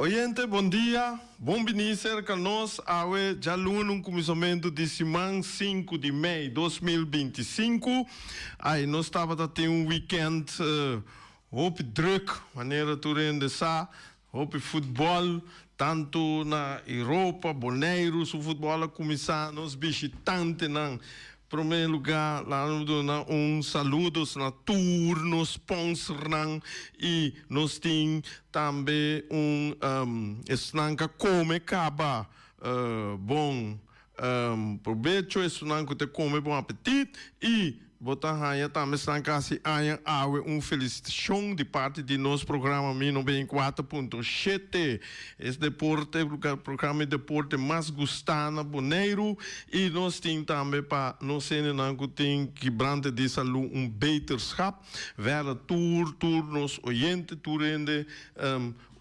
Oyente, bon dia. Bon bini serka nos awe djaluna, un kuminsamentu di siman, 5 di mei 2025. Ai, nos tabata tin un weekend hopi druk, manera tur hende sa, hopi futbòl, tantu na Europa, Boneiru su futbòl a kuminsá, nos bishitantenan. Promé lugá, laga nos duna un saludos na tur nos sponsornan i nos tin tambe un esnan ku a kome kaba bon probecho, esnan ku ta kome bon apetit i bo ta haña tambe esnan ku hasi aña awe un felisitashon di parti di nos programa Mi 94.7. Es deporte, programa di deporte mas gustá na Boneiru i nos tin tambe pa nos hendenan ku tin kibrante di salú un beterschap. Verder tur tur nos oyente, tur hende,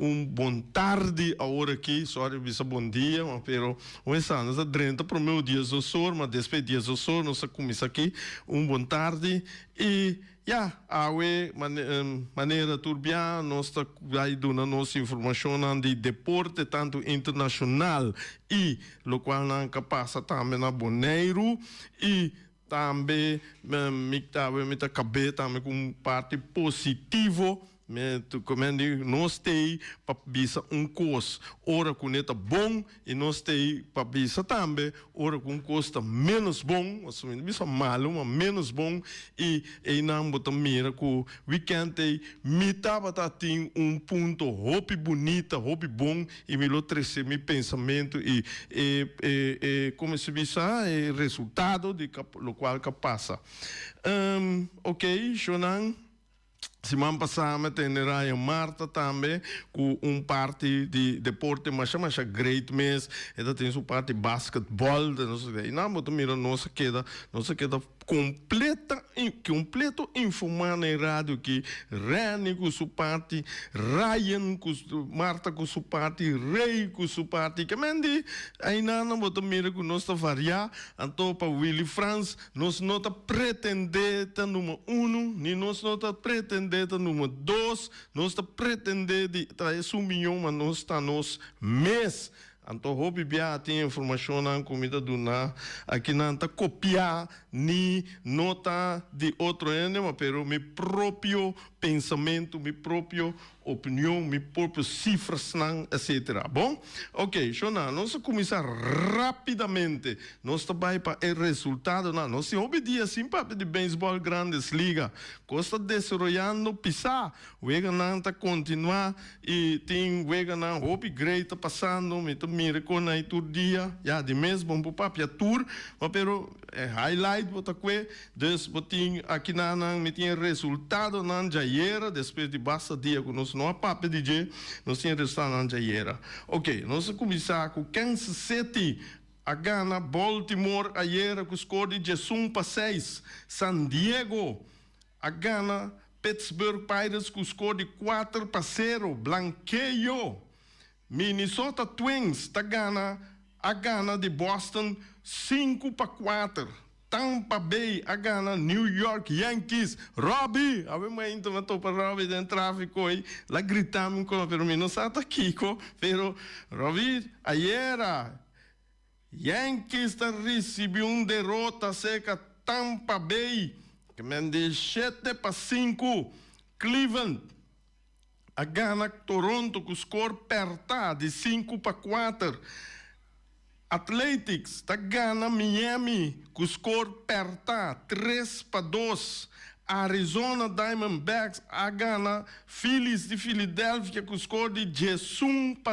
un bon tardi awor aki, sorry bisa bon dia, ma pero wen sa nos a drenta promé 12 or, ma despues 12 or nos a kuminsá aki. Un bon tardi i ya, awe manera tur bia nos ta bai duna nos informashonnan di deporte tantu internashonal i lokualnan ka pasa tambe na Boneiru i tambe mi tambe mi ta kab'é tambe ku un parti positivo. Mi di nos t'ei pa bisa un kos ora ku ne ta bon i nos t'ei pa bisa tambe ora ku un kos ta ménos bon, pasobra mi no bisa malu, ma ménos bon, i einan bo ta mira ku wikènt ei mi tabata tin un punto hopi bunita, hopi bon, i mi lo trese mi pensamentu i e e e komo se bisa e resultado di lokual ka pasa. Oke, shownan. Siman pasá mi a tende Ryan Marta tambe ku un parti di deporte masha masha great mes. E ta tin su parti basketball ta nos i nan bo ta mira nos a keda nos a keda kompleta kompleto informá na e radio aki Renny ku su parti, Ryan ku Marta ku su parti, Ray ku su parti. Ke men di einan bo ta mira ku nos ta variá anto pa Willy Frans. Nos no ta pretendé ta numero uno, ni nos no ta pretendé ta numero dos, nos ta pretendé di ta esun miñó, ma nos ta nos mes. Anto hopi bia tin informashonnan ku mi ta duna aki nan ta kopiá ni no ta di otro hende, ma pero mi propio pensamentu, mi propio opinion, mi propio cifrasnan, etcetera. Bon? Ok, shona, nos a cuminsa rapidamente. Nos ta bay pa e resultadonan. Nos tin hopi dia sin papia di beisbol Grandes Liga. Cos ta desaroyando pisa. Weganan ta continua y tin weganan hopi great ta pasando. Mi ta mira con ay tur dia. Ya, di mes bon por papia tur, ma pero e highlight bo ta cue. Dus bo tin akinanan, mi tin e resultadonan djayera, despues di basta dia ku nos no a papia di dje, nos tin e resultadonan djayera. Oke, nos a kuminsá ku Kansas City a gana Baltimore ayera ku skor di 11-6. San Diego a gana Pittsburgh Pirates ku skor di 4-0. Blankeo! Minnesota Twins ta gana a gana di Boston 5-4. Tampa Bay a gana New York Yankees. Robbie! Awe mainta mi a topa Robbie den tráfiko ei. El a grita mi kon, pero mi no sa ta kiko. Pero Robbie, ayera Yankees ta risibí un derota serka Tampa Bay, ke men di 7-5. Cleveland a gana Toronto ku skor pèrtá di 5-4. Athletics ta gana Miami ku skor pèrtá 3-2. Arizona Diamondbacks a gana Phillies di Philadelphia ku skor di 11-9.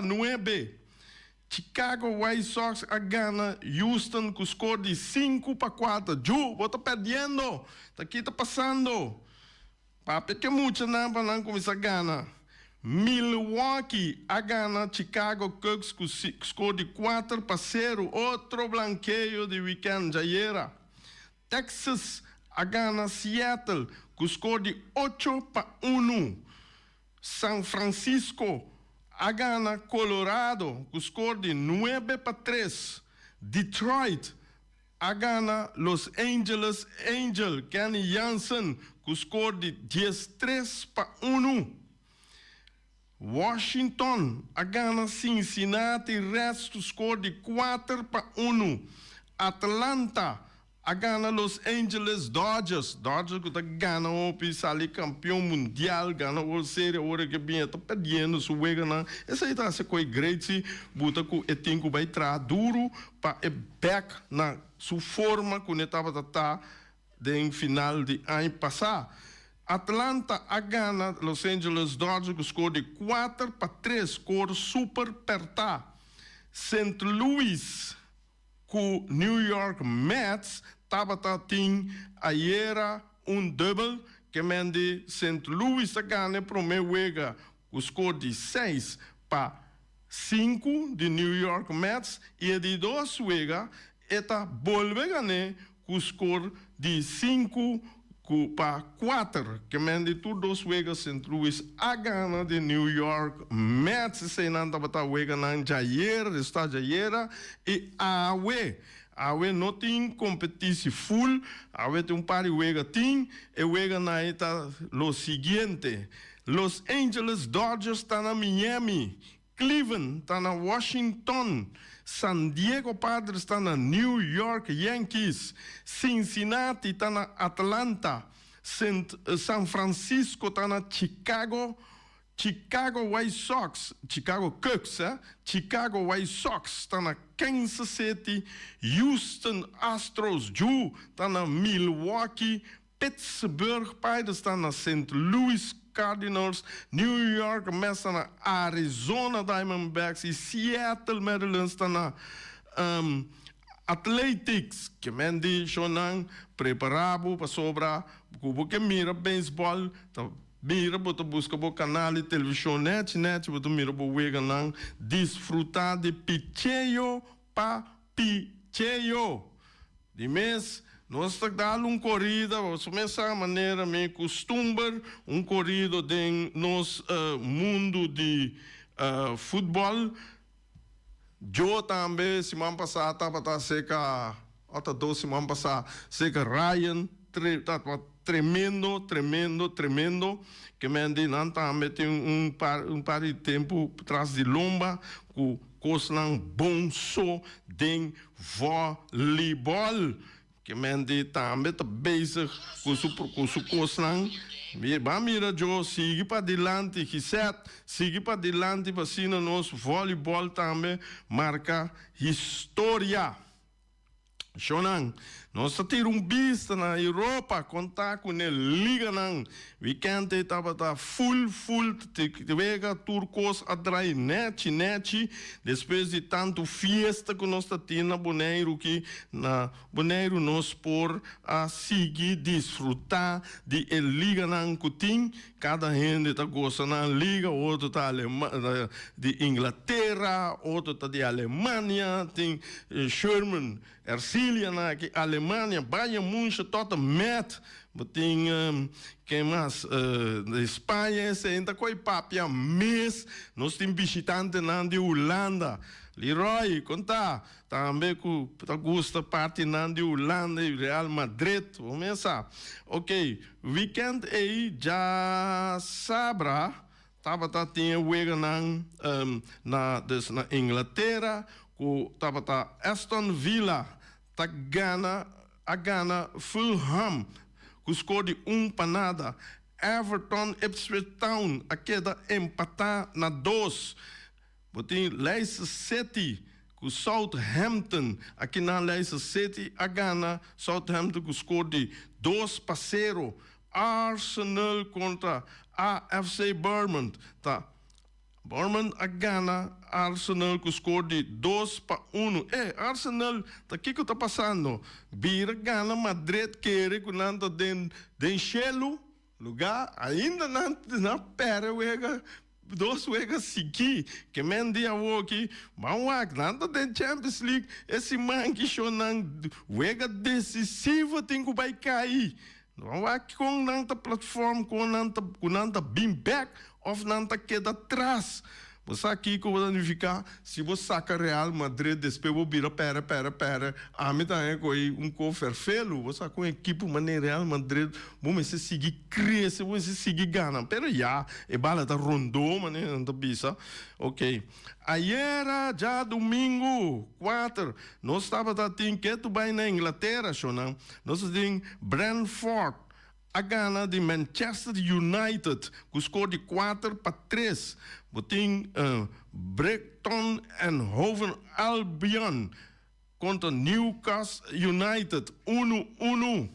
Chicago White Sox a gana Houston ku skor di 5-4. Ju, bo ta pèrdiendo! Ta ki ta pasando? Papia ke muchanan pa nan kuminsá gana. Milwaukee a gana Chicago Cubs ku skor di 4-0, otro blankeo di wikènt djayera. Texas a gana Seattle ku skor di 8-1. San Francisco a gana Colorado ku skor di 9-3. Detroit a gana Los Angeles Angel Kenny Jansen ku skor di 13-1. Washington a gana Cincinnati Reds ku skor di 4-1. Atlanta a gana Los Angeles Dodgers. Dodgers ku ta gana hopi, sali kampion mundial, gana World Series, awor e ke bin e ta perdiendo su weganan. Esei ta hasi koi great si buta ku e tin ku bai traha duru pa e bek na su forma ku ne tabata ta den final di aña pasá. Atlanta a gana Los Angeles Dodgers ku skor di 4-3, skor super pèrtá. Sint Louis ku New York Mets tabata tin ayera un dùbel, ke men di Sint Louis a gana e promé wega ku skor di 6-5 di New York Mets i e di dos wega e ta bolbe gan'é ku skor di 5-4. Ke men di tur dos wega Sint Louis a gana di New York Mets. Eseinan tabata weganan djayer, resultado djayera i awe. Awe no tin kompetisi full, awe tin un par di wega tin. E weganan ei ta lo siguiente, Los Angeles Dodgers ta na Miami, Cleveland ta na Washington, San Diego Padres ta na New York Yankees, Cincinnati ta na Atlanta, Sint San Francisco ta na Chicago, Chicago White Sox, Chicago Cubs, eh, Chicago White Sox ta na Kansas City, Houston Astros ju ta na Milwaukee, Pittsburgh Pirates ta na Sint Louis Cardinals, New York Mets ta na Arizona Diamondbacks i Seattle Mariners ta na Athletics. Ke men di shownan prepara bo pasobra ku bo ke mira beisbòl ta mira bo ta buska bo kanal di televishon nèchi nèchi bo ta mira bo weganan disfruta di picheo pa picheo. Di mes, nos ta dal un korida, boso mes sa manera mi kustumber, un korido den nos mundu di futbòl. Joe tambe siman pasá tabata serka, òf ta dos siman pasá, serka Ryan, tabata tremendo, tremendo, tremendo. Ke men di nan tambe tin un par un par di tempu tras di lomba ku kosnan bon so den Volleyball. Ke men di tambe ta bezig ku su ku su kosnan. Ban mira Joe, sigui padilanti Gisette, sigui padilanti pa asina nos volleyball tambe marka historia. Shownan, nos ta tira un bista na Europa kon ta ku ne liganan. Weekend ei tabata full full te wega tur kos a drai nechi nechi despues di tantu fiesta ku nos ta tin na Boneiru ki na Boneiru nos por a sigui disfruta di e liganan ku tin kada hende ta gosa nan liga otro ta di Inglatera otro ta di Alemania tin Sherman Ercilia na aki Alemania, Bayern Munchen, Tottenham, Met, bo tin ken mas di Spaña esei ta koe papia mes, nos tin bishitantenan di Hulanda, Leroy kon ta? Tambe ku ta gusta partinan di Hulanda i Real Madrid, bo mes sa. Ok, weekend ei djasabra tabata tin e weganan na dus na Inglatera ku tabata Aston Villa ta gana a gana Fulham ku skor di 1-0. Everton Ipswich Town a keda empatá na dos. Bo tin Leicester City ku Southampton. Akinan Leicester City a gana Southampton ku skor di 2-0. Arsenal kontra AFC Bournemouth ta Bournemouth a gana Arsenal ku skor di 2-1. E, Arsenal, ta kiko ta pasando? Bira gana Madrid kere ku nan ta den den shelu lugá ainda nan nan pèrdè wega dos wega sigui. Ke men di awoki ban wak nan ta den Champions League e siman ki sho nan wega desisivo tin ku bai kai. Ban wak kon nan ta platform kon nan ta ku nan ta bin bèk òf nan ta keda tras. Bo sa kiko bo ta nifiká si bo saka Real Madrid despues bo bira pèrdè pèrdè pèrdè? Ami ta haña ku ei un ko fèrfelu. Bo sa ku un ekipo manera Real Madrid bo mester sigui krese, bo mester sigui gana. Pero ya, e bala ta rondó manera nan ta bisa. Oke. Ayera djadumingu kuater nos tabata tin ketu bai na Inglatera shownan. Nos ta tin Brentford a gana di Manchester United ku skor di 4-3. Bo tin Brighton and Hove Albion kontra Newcastle United 1-1.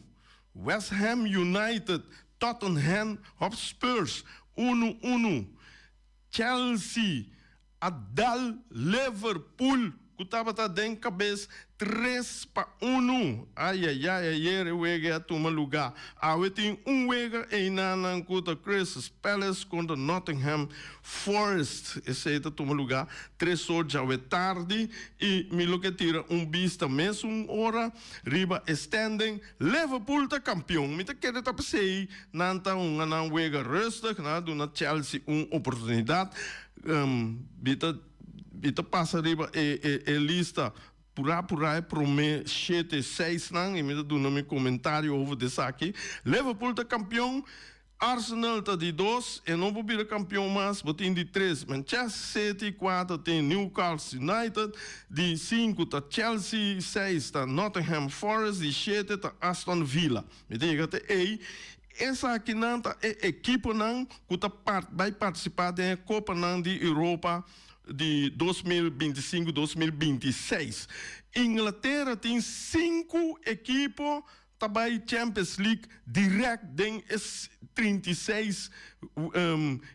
West Ham United, Tottenham Hotspurs 1-1. Chelsea a dal Liverpool ku tabata den kabes 3-1. Ayayay, ayer e wega a tuma lugá. Awe tin un wega einanan ku ta Crystal Palace kontra Nottingham Forest. Esei ta tuma lugá 3 or djawe tardi i mi lo ke tira un bista mesun ora riba e standing. Liverpool ta kampion. Mi ta kere ta p'esei nan ta hunga nan wega rustig, nan a duna Chelsea un oportunidat. Mi ta mi ta pasa riba e e e lista purá purá e promé shete seisnan i mi ta duna mi komentario over di esaki. Liverpool ta kampion. Arsenal ta di dos, e no por bira kampion mas, bo tin di tres Manchester City, kuater tin Newcastle United, di sinku ta Chelsea, seis ta Nottingham Forest, di shete ta Aston Villa. Mi ta yega te ei. Esakinan ta e ekiponan ku ta bai partisipá den e kopanan di Europa di 2025, 2026. Inglatera tin sinku ekipo ta bai Champions League direct den e 36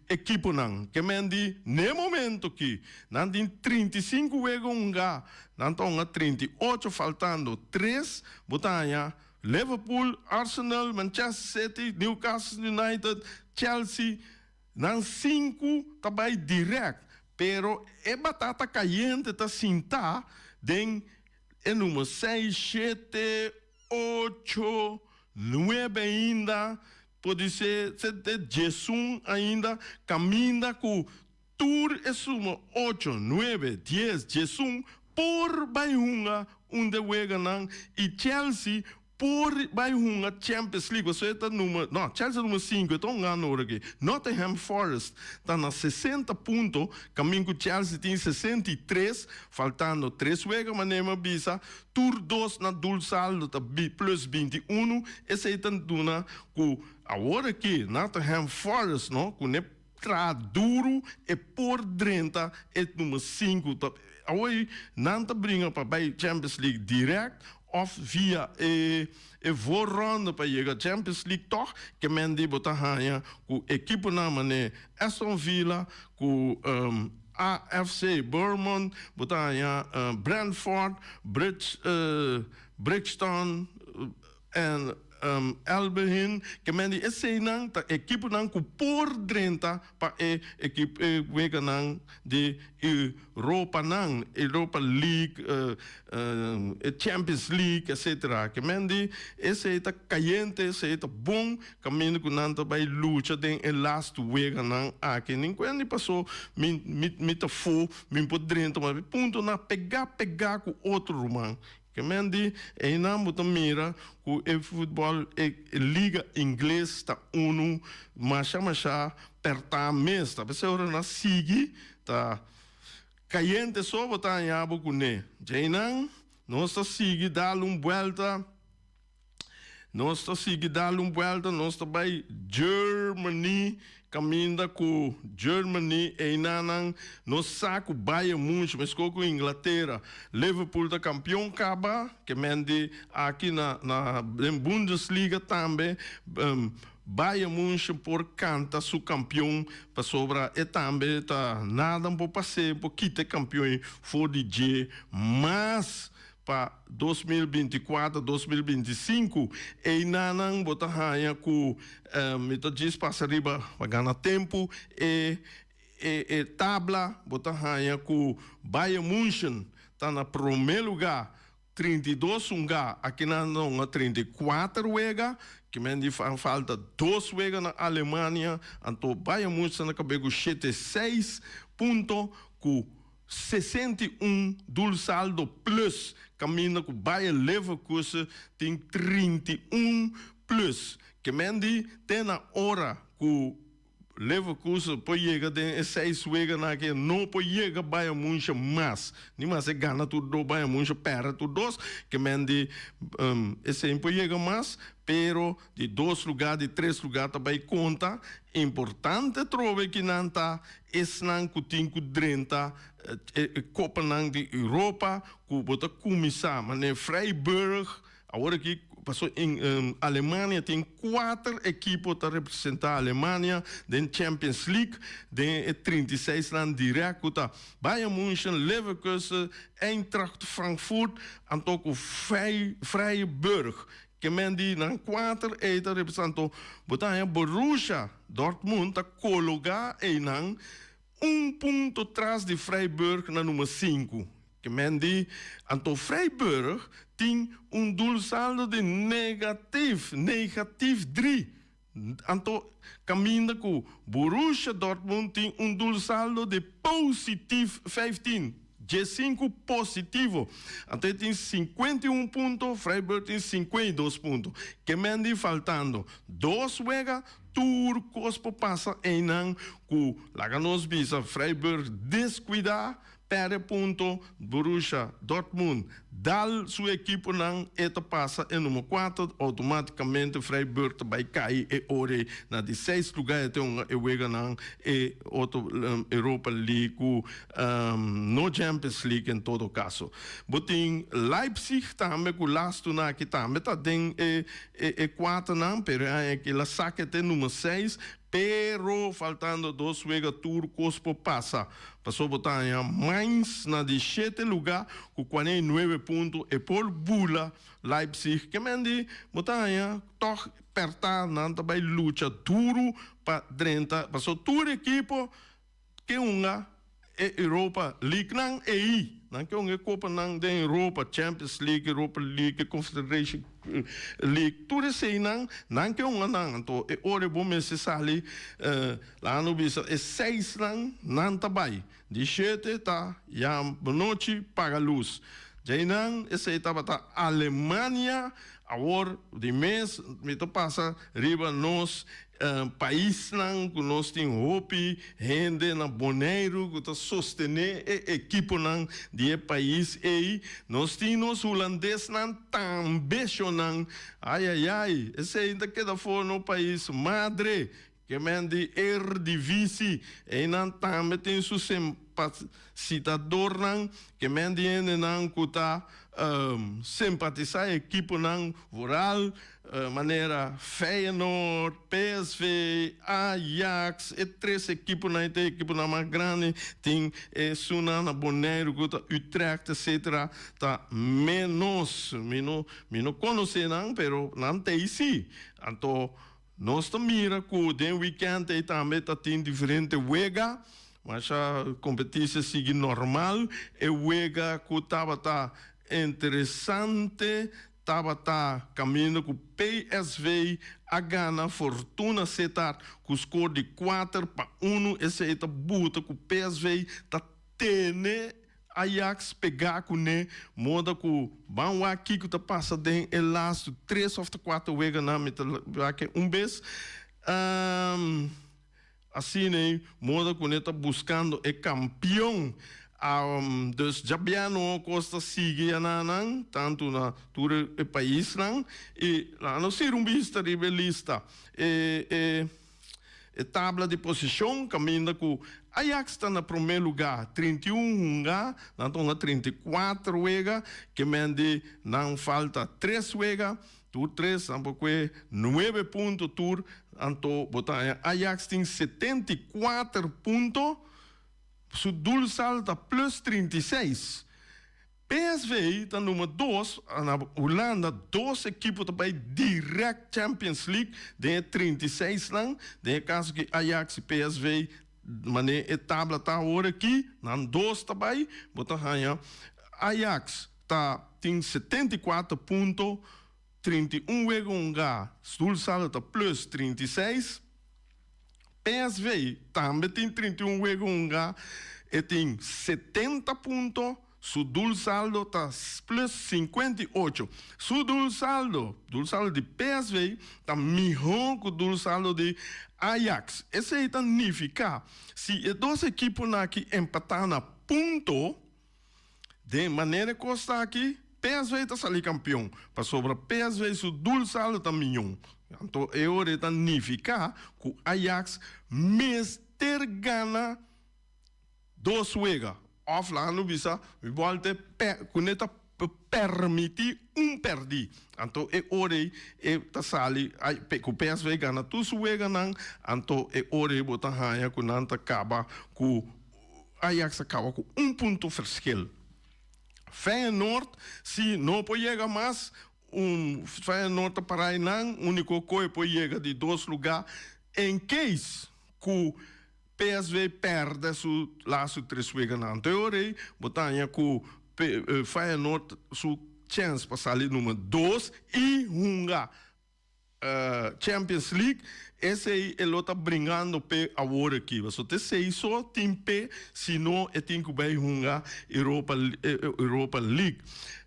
ekiponan. Ke men di n'e momento ki nan tin 35 wega hunga, nan ta hunga 38 faltando tres, bo ta haña Liverpool, Arsenal, Manchester City, Newcastle United, Chelsea, nan sinku ta bai direct. Pero e batata kayente ta sinta den e number seis, shete, ocho, nuebe ainda, podisé te 11 ainda, kaminda ku tur e suma ocho, nuebe, 10, 11 por bai hunga un de weganan i Chelsea por bai hunga Champions League. Pasobra e ta number, no, Chelsea ta number sinku, e ta hungando ora aki. Nottingham Forest ta na 60 punto, kamin ku Chelsea tin 63, faltando tres wega, manera mi a bisa, tur dos na doelsaldo ta plus 21, esei ta duna ku awor aki Nottingham Forest, no, ku ne traha duru e por drenta e number sinku. Ta awor nan ta bringa pa bai Champions League direct òf via e e voorronde pa yega Champions League tòg ke men di bo ta haña ku ekiponan manera Aston Villa ku AFC Bournemouth, bo ta haña Brentford, Bridge Bridgestone en Albion, ke men di eseinan ta ekiponan ku por drenta pa e ekip e weganan di Europanan, Europa League, e Champions League, etcetera. Ke men di esei ta kayente, esei ta bon kaminda ku nan ta bai lucha den e lastu weganan aki. Ninkuende paso mi mi mi ta fo, mi por drenta, ma punto na pega pega ku otro ruman. Ke men di einan bo ta mira ku e futbòl e liga ingles ta unu masha masha pèrtá mes. Ta p'esei ora nan sigui ta kayente so bo ta haña bo kuné. Djeinan nos ta sigui dal un buèlta, nos ta sigui dal un buèlta, nos ta bai Germany. Kaminda ku Germany einanan no sa ku Bayern Munchen meskos ku Inglatera. Liverpool ta kampion kaba ke men di aki na na den Bundesliga tambe Bayern Munchen por kanta su kampion pasobra e tambe ta nada por pas'é por kita e kampion for di dje mas. Pa 2024, 2025, einanan bo ta haña ku mi ta djis pasa riba pa gana tempu e e e tabla, bo ta haña ku Bayern München ta na promé lugá 32 hungá, akinan ta hunga 34 wega. Ke men di falta dos wega na Alemania, anto Bayern Munich ta na kab'é ku 76 punto ku 61 doelsaldo plus, kaminda ku Bayer Leverkusen tin 31 plus. Ke men di te na ora ku Leverkusen por yega den e seis weganan aki no por yega Bayern Munchen mas. Ni mas e gana tur dos Bayern Munchen perde tur dos. Ke men di esei por yega mas, pero di dos lugar di tres lugar ta bay konta. Importante trobe ki nan ta esnan ku tin ku drenta e kopanan di Europa ku bo ta kuminsá manera Freiburg. Awor aki paso en Alemania tin kuater ekipo ta representa Alemania den Champions League den e 36 nan direct ku ta Bayern Munchen, Leverkusen, Eintracht Frankfurt anto ku Freiburg. Ke men di nan kuater ei ta representa anto bo ta haña Borussia Dortmund ta kologa einan un punto tras di Freiburg na number sinku. Ke men di, anto Freiburg tin un doelsaldo di negatif, negatief drie. Anto kaminda ku Borussia Dortmund tin un doelsaldo di positief 15, 15 positivo. Anto e tin 51 punto, Freiburg tin 52 punto. Ke men di faltando dos wega, tur kos por pasa einan ku laga nos bisa Freiburg deskuidá. Perde punto, Borussia Dortmund dal su ekiponan e ta pasa e number kuater, outomaticamente Freiburg ta bai kai e ora ei na di seis lugar e ta hunga e weganan e otro Europa League ku no Champions League en todo caso. Bo tin Leipzig tambe ku lastunan aki tambe ta den e e kuaternan pero e aña aki el a saka te number seis pero faltando dos wega tur kos por pasa. Pasobra bo ta haña Mainz na di shete lugá ku 49 punto, e por bula Leipzig. Ke men di bo ta haña tòg pèrtá, nan ta bai lucha duru pa drenta, pasobra tur ekipo ke hunga e Europa League nan ei, nan ke hunga e kopanan den Europa, Champions League, Europa League, Confederation League, tur eseinan nan ke hunga nan. Anto e ora bo mester sali. Laga no bisa e seisnan nan ta bai, di shete ta ya nochi paga lus. Djeinan esei tabata Alemania, awor di mes mi ta pasa riba nos paisnan ku nos tin hopi hende na Boneiru ku ta sostené e ekiponan di e pais ei. Nos tin nos hulandesnan tambe shonnan, ayayay esei ta keda for no pais madre. Ke men di Eredivisie, einan tambe tin su simpasitadornan, ke men di hendenan ku ta simpatisá e ekiponan vooral manera Feyenoord, PSV, Ajax, e tres ekiponan ei ta e ekiponan mas grandi, tin esunnan na Boneiru ku ta Utrecht etcetera ta menos, mi no mi no konosé nan pero nan ta ei si, anto. Nos ta mira ku den wikènt ei tambe ta tin diferente wega. Masha kompetisia sigui normal. E wega ku tabata interesante tabata kaminda ku PSV a gana Fortuna Sittard ku skor di 4-1. Esei ta buta ku PSV ta tene Ajax pegá kuné moda ku ban wak kiko ta pasa den e lastu tres òf ta kuater weganan mi ta wak e un bes. Asina ei moda kuné ta buskando e kampion. Dus djabiano kos ta sigui yananan tantu na tur e paisnan i laga nos tira un bista riba e lista. E E tabla di posishon kaminda ku Ajax ta na promé lugá, 31 hungá, nan ta hunga 34 wega, ke men di nan falta tres wega, tur tres nan por kue nuebe punto tur, anto bo ta haña Ajax tin 74 punto, su doelsal ta plus 36. PSV ta number dos, na Hulanda dos ekipo ta bai direct Champions League den e 36 nan, den e kaso ki Ajax i PSV mane e tabla ta awor aki, nan dos ta bai, bo ta haña Ajax ta tin 74 punto. 31 wega hungá, doelsaldo ta plus 36. PSV tambe tin 31 wega hungá, e tin 70 punto, su doelsaldo ta plus 58. Su doelsaldo, doelsaldo di PSV, ta mihó ku doelsaldo di Ajax. Esei ta nifiká, si e dos ekiponan aki empatá na punto, den manera e kos ta aki, PSV ta sali kampion, pasobra PSV su doelsaldo ta mihó. Anto e ora e ta nifiká ku Ajax mester gana dos wega. Òf laga no bisa, mi bòl te kuné ta permití un pèrdí. Anto e ora ei e ta sali ku PSV gana tur su weganan, anto e ora ei bo ta haña ku nan ta kaba ku Ajax a kaba ku un punto verschil. Feyenoord si no por yega mas, un Feyenoord ta para einan, úniko ku e por yega di dos lugá en case ku PSV pèrdè su lastu tres weganan. Anto e ora ei bo ta haña ku Feyenoord su chèns pa sali number dos i hunga Champions League, esei e lo ta bringando p'e awor aki. Pasobra ta esei so tin p'e, si no e tin ku bai hunga Europa Europa League.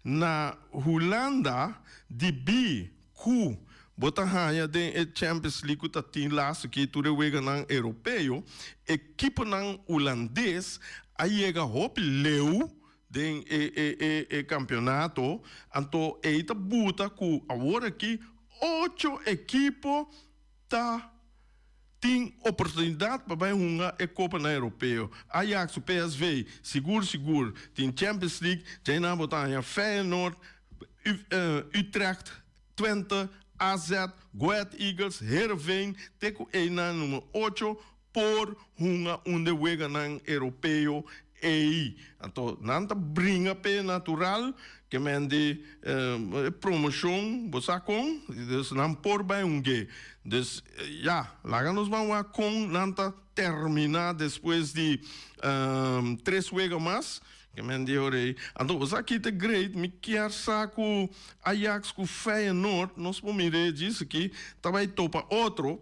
Na Hulanda dibí ku bo ta haña den e Champions League ku ta tin lastu aki tur e weganan europeo, ekiponan hulandes a yega hopi leu Den e e e e campeonato, anto ey ta buta cu awor aki ocho ekipo ta tin oportunidad pa bay hunga e copanan europeo. Ajax cu PSV sigur sigur tin Champions League, djainan bo ta haña Feyenoord, Utrecht, Twente, AZ, Go Ahead Eagles, Heerenveen te cu eynan numero ocho por hunga un de weganan europeo ei. Anto nan ta bringa p'e natural ke men di e promocion bo sa con, dus nan por bai hung'é. Dus ya, laga nos ban wak con nan ta termina despues di tres wega mas ke men di ora ei. Anto bo sa ki ta great, mi kier sa ku Ajax ku Feyenoord, nos por mir'é djis aki, ta bai topa otro.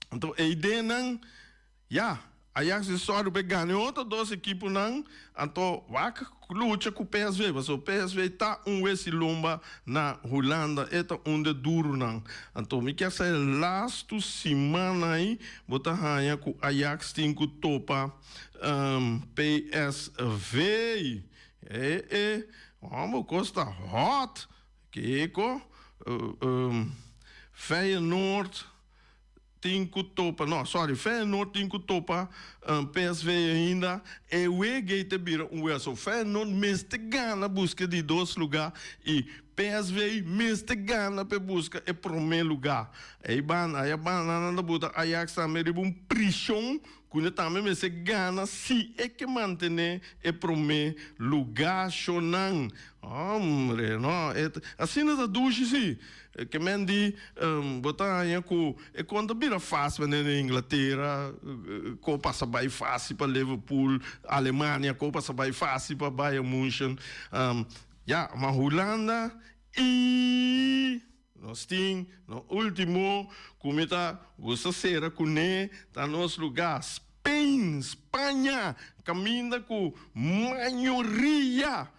Anto e ideanan, ya, Ajax e sòru p'e gana e otro dos ekiponan, anto wak lucha ku PSV, pasobra PSV ta un wesi lomba na Hulanda, e ta un de durunan. Anto mi kier sa e lastu siman ei bo ta haña ku Ajax tin ku topa PSV. E e, homber kos ta hòt. Kiko? Feyenoord tin ku topa, no, sorry, Feyenoord tin ku topa PSV ainda. E wega ei ta bira un wega. So Feyenoord mester gana buska di dos lugá i PSV mester gana pa e buska e promé lugá. Ei banda, aya banda nan ta buta Ajax tambe riba un prishon ku nan tambe mester gana si e ke mantené e promé lugá. Shonnan, hombre, no, e asina ta dushi si. Ke men di, bo ta haña ku e kon ta bira fásil manera na Inglatera, kon pasa bai fásil pa Liverpool, Alemania kon pasa bai fásil pa Bayern München. Ya, ma Hulanda i nos tin no último ku mi ta gusta sera kuné ta nos lugá, Spain, Spaña, kaminda ku mayoria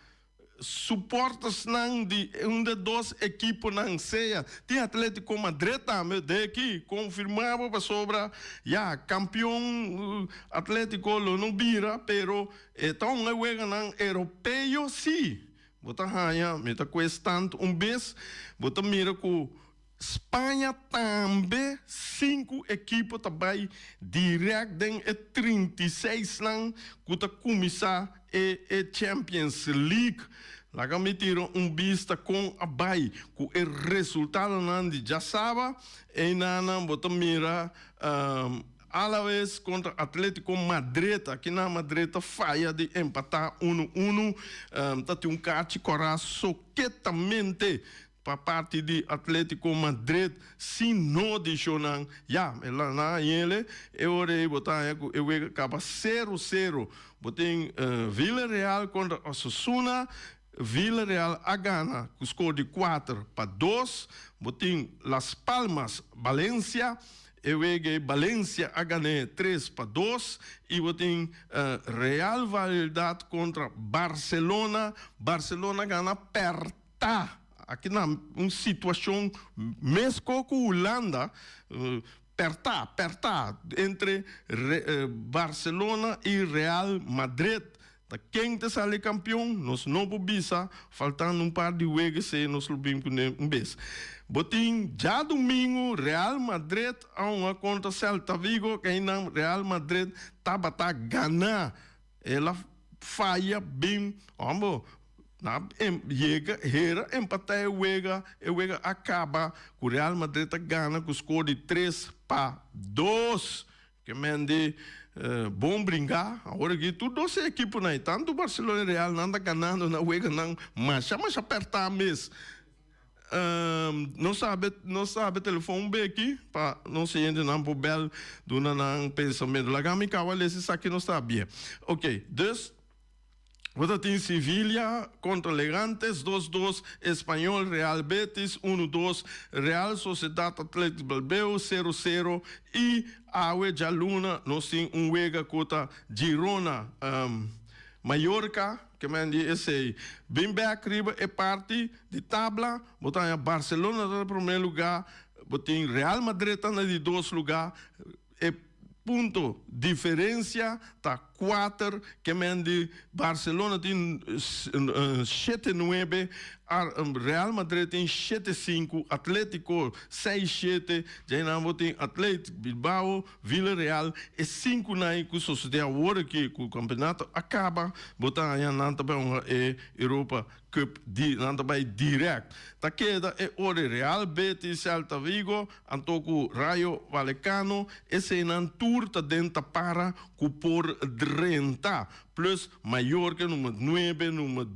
Supportersnan di un de dos ekiponan sea tin Atletico Madrid tambe de aki konfirma bo pasobra ya kampion Atletico lo no bira pero e ta un e weganan europeo si bo ta haña mi ta kues tantu un bes bo ta mira ku Spaña tambe sinku ekipo ta bai direct den e 36 nan ku ta kuminsá e e Champions League. Laga mi tira un bista kon a bai ku e resultadonan di djasaba. Einanan bo ta mira Alaves kontra Atletico Madrid. Akinan Madrid ta faya di empatá unu unu. Ta tin un kachi kòrá soketamente. Pa parti di Atletico Madrid sin no di shonan ya e la nan hañele e ora ei bo ta haña ku e wega kaba sero sero. Bo tin Villarreal kontra Osasuna. Villarreal a gana ku skor di 4-2. Bo tin Las Palmas, Valencia. E wega ei Valencia a gan'é 3-2 i bo tin Real Valladolid kontra Barcelona. Barcelona gana pèrtá. Aki na un situashon mesko ku Hulanda, pèrtá, pèrtá entre Barcelona i Real Madrid. Ta ken ta sali kampion? Nos no por bisa, faltando un par di wega esei nos lo bin kuné un bes. Bo tin djadumingu Real Madrid a hunga kontra Celta Vigo, keinan Real Madrid tabata gana. El a faya bin, hombo, nan yega hera empatá e wega, e wega a kaba ku Real Madrid a gana ku skor di 3-2. Ke men di bon bringá. Awor aki tur dos e ekiponan ei, tantu Barcelona i Real, nan ta ganando nan weganan masha masha pèrtá mes. Nos sabe nos sabe telefòn beki pa nos oyentenan por bèl duna nan pensamentu. Laga mi kaba lesa esaki nos ta bie. Oke, dus. Bo ta tin Sevilla kontra Legantes dos dos, Espanyol Real Betis unu dos, Real Sociedad Athletic Bilbao sero sero i awe djaluna nos tin un wega ku ta Girona Mallorca ke men di esei. Bin bek riba e parti di tabla bo ta haña Barcelona ta na prome luga, bo tin Real Madrid ta na di dos luga. E punto diferencia ta kuater ke men di Barcelona tin shete nuebe, Real Madrid tin shete sinku, Atletico seis shete, djainan bo tin Athletic Bilbao, Villarreal, e sinku nan ku sosode awor aki ku kampeonato a kaba bo ta haña nan ta bai hunga e Europa Cup di nan ta bai direct. Ta keda e ora Real Betis, Celta Vigo, anto ku Rayo Vallecano, eseinan tur ta den ta para ku por drenta. Plus Mallorca number nuebe, number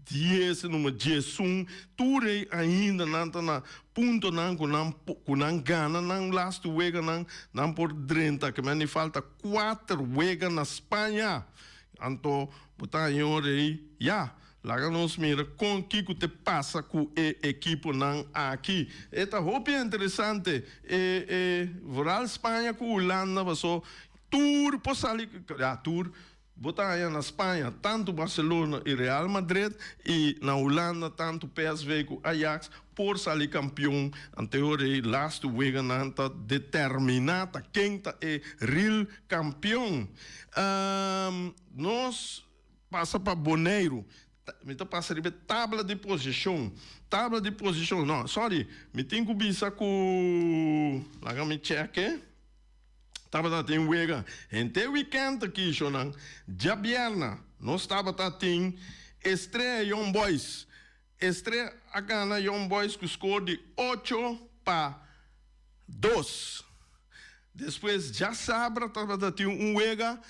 dies, number diesun, tur ei ainda nan ta na puntonan ku nan ku nan gana nan lastu weganan, nan por drenta. Ke men di falta kuater wega na Spaña. Anto bo ta haña ora ei ya. Laga nos mira kon kiko te pasa ku e ekiponan aki. E ta hopi interesante. E e vooral Spaña ku Hulanda paso tur por sali, ya tur, bo ta haña na Spaña tantu Barcelona i Real Madrid i na Hulanda tantu PSV ku Ajax por sali kampion. Anteor e lastu weganan ta determiná ta ken ta e real kampion. Nos. Pasa pa Boneiru. Mi ta pasa riba e tabla di posishon. Tabla di posishon, no, sorry, mi tin ku bisa ku, laga mi chèk. Tabata tin wega henter wikènt aki, shownan. Djabièrna nos tabata tin Estrella Young Boys. Estrella a gana Young Boys ku skor di 8-2. Despues djasabra tabata tin un wega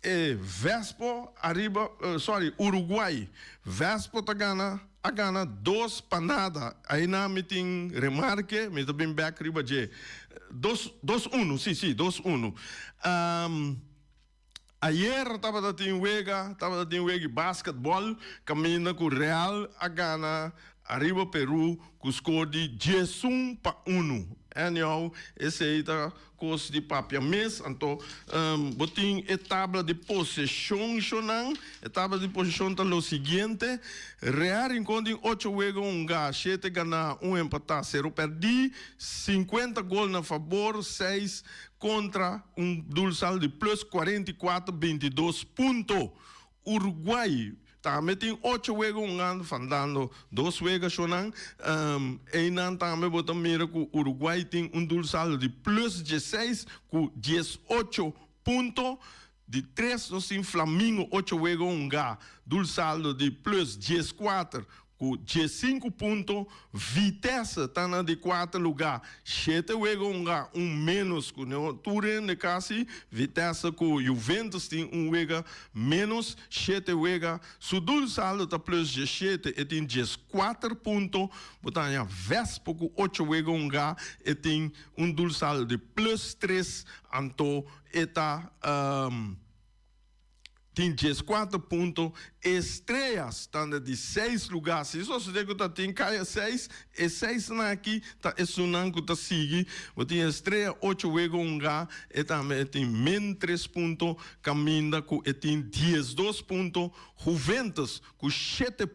e Vespo ariba sorry Uruguay. Vespo ta gana a gana 2 pa nada. Aina mi tin remarke, mi ta bin bek riba dje. Dos dos uno, si si 2-1. Ayer tabata tin wega, tabata tin wega di basketball kaminda ku Real a gana ariba Peru ku skor di 11-1. Anyhow, esei ta kos di papia mes. Anto bo tin e tabla di poseshon shownan. E tabla di poseshon ta lo siguiente: Real Rincon tin ocho wega hungá, shete ganá, un empatá, sero pèrdí, 50 gol na fabor, seis kontra, un doelsaldo di plus 44, 22 punto. Uruguay tambe tin ocho wega hungando, faltando dos wega shownan. Einan tambe bo ta mira ku Uruguay tin un doelsaldo di plus 16 ku 18 punto. Di tres nos tin Flamingo ocho wega hungá, doelsaldo di plus 14 ku 15 punto. Vitesse ta na di kuater lugá, shete wega hungá, un ménos ku tur hende kasi. Vitesse ku Juventus tin un wega ménos, shete wega. Su doelsaldo ta plus 17, e tin 14 punto. Bo ta haña Vespo ku ocho wega hungá, e tin un doelsaldo di plus 3, anto e ta. tin 14 punto. Estrellas ta na di seis lugá. Si sosodé ku ta tin kaya seis, e seisnan aki ta esunnan ku ta sigui. Bo tin Estrella ocho wega hungá, e tambe e tin min tres punto, kaminda ku e tin 12 punto. Juventus ku shete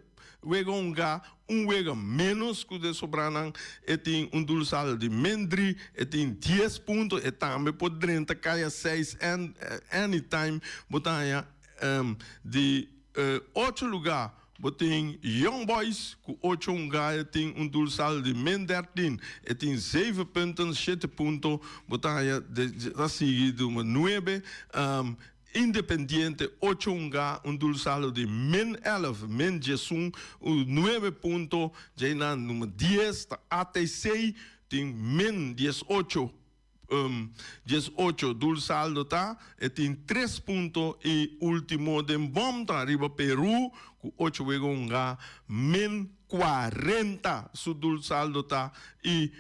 wega hungá, un wega ménos ku de sobranan, e tin un doelsaldo di min dri, e tin dies punto, e tambe por drenta kaya seis anytime. Bo ta haña di ocho lugá bo tin Young Boys ku ocho hungá, e tin un doelsaldo di min dertien, e tin zeven punten, shete punto. Bo ta haña ta sigui di nuebe Independiente ocho hungá, un doelsaldo di min elf, min 11, nuebe punto. Djeinan number dies ta ATC tin min 18, 18 doelsaldo ta, e tin tres punto y ultimo den bom ta riba Peru cu ocho wega hungá, min 40 su doelsaldo ta y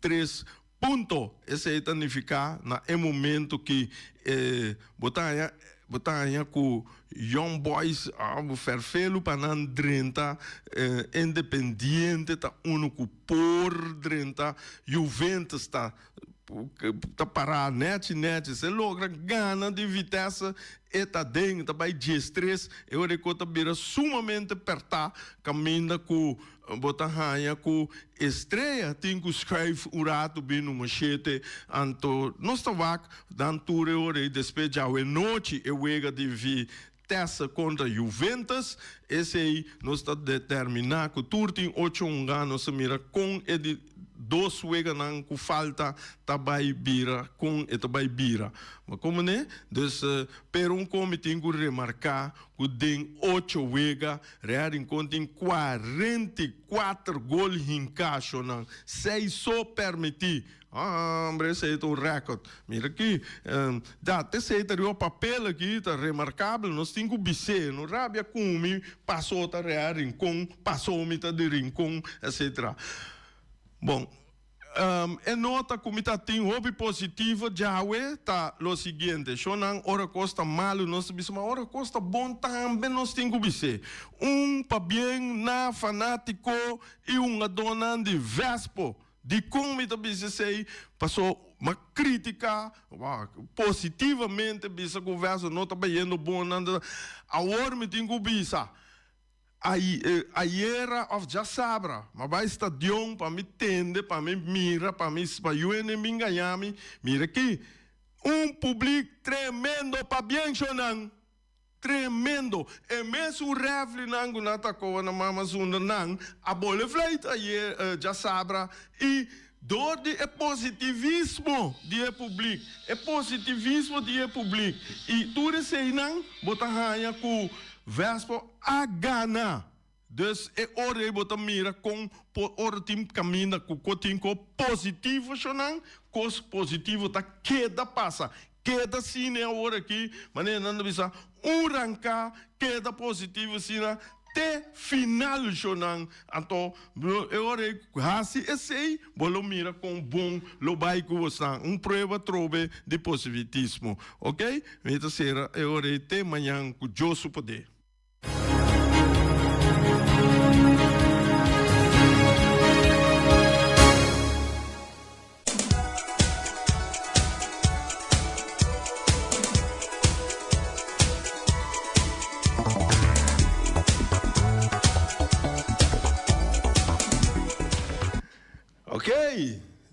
tres Punto. Esei ta nifiká na e momento ki e bo ta haña bo ta haña ku Young Boys a bo fèrfelu pa nan drenta Independiente ta unu ku por drenta Juventus ta ta pará nèchi nèchi se logra gana di Vitesse e ta den ta bai 13 e ora e ko ta bira sumamente pèrtá kaminda ku Bo ta haña ku Estrella tin ku schuif un ratu bin number shete, anto nos ta wak dan tur e ora ei despues djawe nochi e wega di Vitesse kontra Juventus, esei nos ta determiná ku tur tin ocho hunga, nos ta mira kon e di dos weganan ku falta ta bai bira, kon e ta bai bira. Ma komo ne? Dus, pero un kon mi tin ku remarká ku den ocho wega Real Rincon tin 44 gol hinká, shonnan, seis so permití. Hombre, esei ta un rèkòrt. Mira aki, dat esei ta riba papel aki, ta remarkabel. Nos tin ku bis'é, no rabia ku mi pasó ta Real Rincon, pasó mi ta di Rincon, etcetera. Bon. E nota ku mi ta tin hopi positivo djawe ta lo siguiente, Shonnan, ora kos ta malu nos ta bisa, ma ora kos ta bon tambe nos tin ku bis'é. Un pabien na fanátiko i hungadónan di Vespo. Dikon mi ta bisa esei? Paso m'a krítika positivamente bisa ku Vespo no ta bayendo bon, nan ta. Awor mi tin ku bisa. Ayera of djasabra m'a bai stadion pa mi tende, pa mi mira, pa mi pa yu hende bin gaña mi. Mira aki, un publik tremendo pabien shownan. Tremendo. E mesun reflinan ku nan ta koba na mama zunda nan a bole vleit ayer djasabra i dor di e positivismo di e publik, e positivismo di e publik i tur eseinan bo ta haña ku Vespo a gana. Dus e ora ei bo ta mira kon por ora tin kaminda ku ko tin ko positivo shonnan, kos positivo ta keda pasa. Keda asina e awor aki, manera nan ta bisa, un ranká keda positivo asina te final shonnan. Anto e ora ei hasi esei bo lo mira kon bon lo bai ku bosan. Un prueba atrobe di positivismo. Ok, mi ta sera e ora ei te mañan ku Dios su poder. Ok,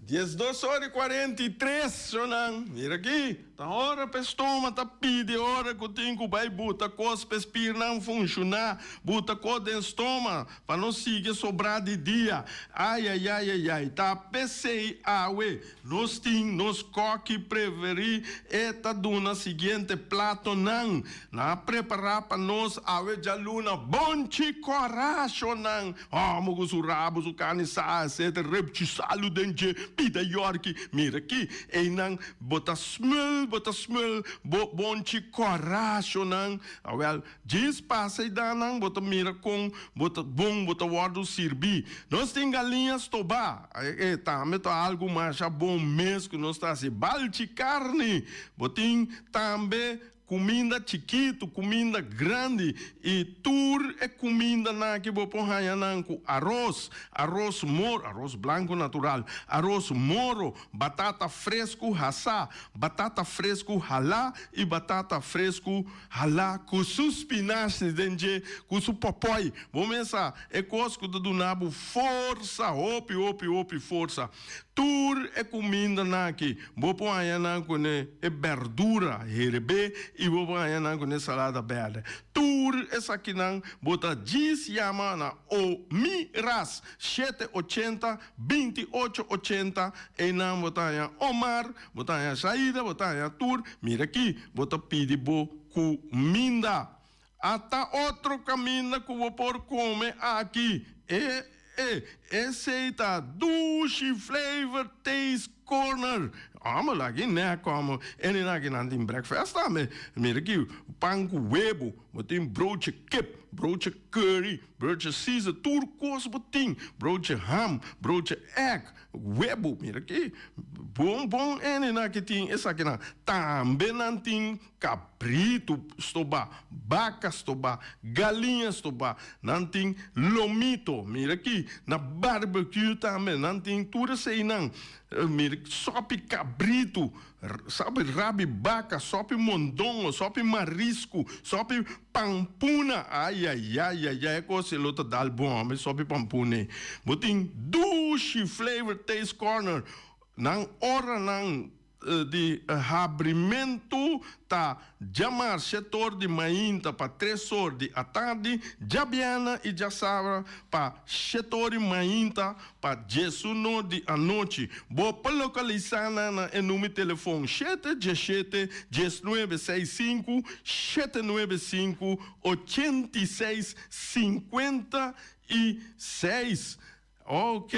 12 ora y 43, shownan. Mira aki, ta ora p'e stoma ta pidi ora cu tin cu bay buta cos p'e spiernan funciona, buta cos den stoma pa no sigui sobra di dia. Ay ay ay ay ay, ta p'esey awe Nos tin nos kòki preferí, e ta duna siguiente platonan. Nan a prepará pa nos awe djaluna bonchi kòrashonan, hòmber ku su rabu, su karni sa, etcetera, repchi salu den dje, pida yòrki. Mira aki, einan bo ta smul, bo ta smul bo bonchi kòrashonan. Awèl, Djis pasa i da nan, bo ta mira kon bo ta bon bo ta wòrdu sirbí. Nos tin galiña stobá, e tambe ta algu masha bon mes ku nos ta hasi. Balchi karni, bo tin tambe. Kuminda chikitu, kuminda grandi i tur e kumindanan aki bo por haña nan ku aros, aros moro, aros blanku natural, aros moro, batata fresku hasá, batata fresku halá i batata fresku halá ku su spinashi den dje, ku su pòpòi. Bo mesa e kos ku ta duna bo forsa, hopi, hopi, hopi forsa. Tur e kumindanan aki bo por haña nan kuné e bèrdura herebé i bo por haña nan kuné salada bèrdè. Tur esakinan bo ta djis yama na Omiras shete ochenta, 28 80, einan bo ta haña Omar, bo ta haña Shaida, bo ta haña tur. Mira aki, bo ta pidi bo kuminda. Ata otro kaminda ku bo por kome aki. E e esei ta Dushi Flavor Taste Corner. Amo laki nè komo e ni naki nan tin breakfast tambe. Mira aki pan ku webu, bo tin broodje kip, broodje curry, broodje Caesar, tur kos bo tin. Broodje ham, broodje egg, webu, mira aki bon bon e ni naki tin esakinan. Tambe nan tin Kabritu stobá, baka stobá, galiña stobá, nan tin lomito, mira aki, na barbecue tambe nan tin tur eseinan, mira sòpi kabritu, sòpi rabi baka, sòpi mondongo, sòpi marisku, sòpi pampuna, ayayayayay e kos ei lo ta dal bon hòmber, sòpi pampuna ei. Bo tin Dushi Flavor Taste Corner, nan oranan. Di habrimentu ta djamar shetor di mainta pa tres or di atardi, djabièrnè i djasabra pa shetor di mainta pa diesuno di anochi. Bo por lokalisá nan na e number telefon shete diesshete 19 seis sinku shete nuebe sinku 86 56. Ok,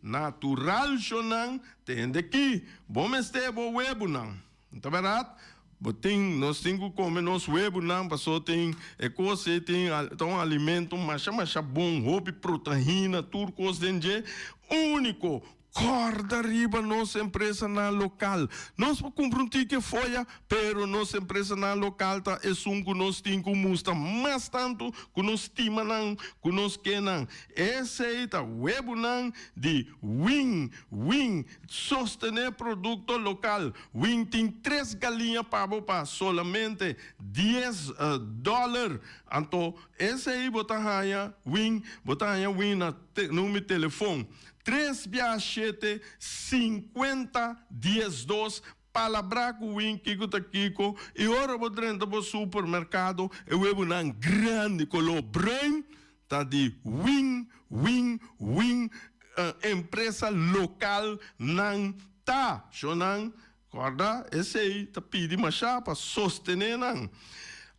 natural shonan, tende ki, bo mester bo webunan. Ta bèrdat? Bo tin, nos tin ku kome nos webunan paso tin e kos ei tin ta un alimento masha masha bon, hopi proteina, tur kos den dje. Úniko, kòrda riba nos empresanan lokal. Nos por kumpra un tiki foya, pero nos empresanan lokal ta esun ku nos tin ku mustra mas tantu ku nos stima nan, ku nos ke nan. Esei ta webunan di Win Win sostené produkto lokal. Win tin tres galiña pa bo pa solamente dies dòler. Anto esei bo ta haña Win, bo ta haña Win na number di telefon tres bia shete 50 12. Palabrá ku win kiko ta kiko i ora bo drenta bo supermerkado e webunan grandi koló bruin ta di win win win empresa lokal nan ta. Shonnan kòrda esei ta pidi mashá pa sostené nan.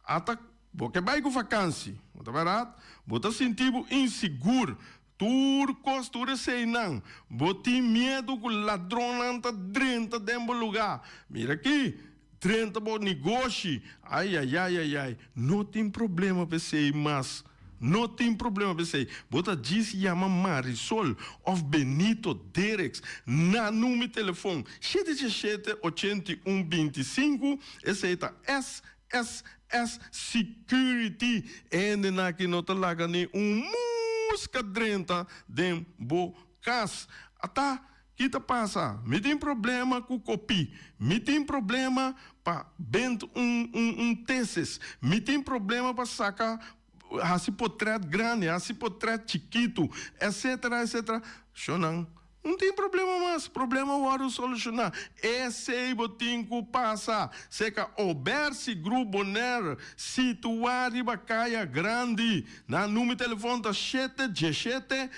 Ata bo ke bai ku fakansi, bo ta bèrdat? Bo ta sinti bo insigur. Tur kos, tur eseinan. Bo tin miedu ku ladronnan ta drenta den bo lugá. Mira aki, drenta bo negoshi. Aiaiaiaiai, no tin problema pa esei mas. No tin problema pa esei. Bo ta djis yama Marisol òf Benito Dereks na number telefon shete shete 81 25, esei ta SSS Security. Hendenan aki no ta laga ni un muska drenta den bo kas. Ata, ki ta pasa? Mi tin problema ku kopí. Mi tin problema pa bent un un un tesis. Mi tin problema pa saka hasi potret grandi, hasi potret chikitu, etcetera, etcetera. Shonnan, no tin problema mas, problema a wòrdu solushoná. Esei bo tin ku pasa serka Obersi Group Bonaire, situá riba Kaya Grandi. Nan number di telefòn ta shete 17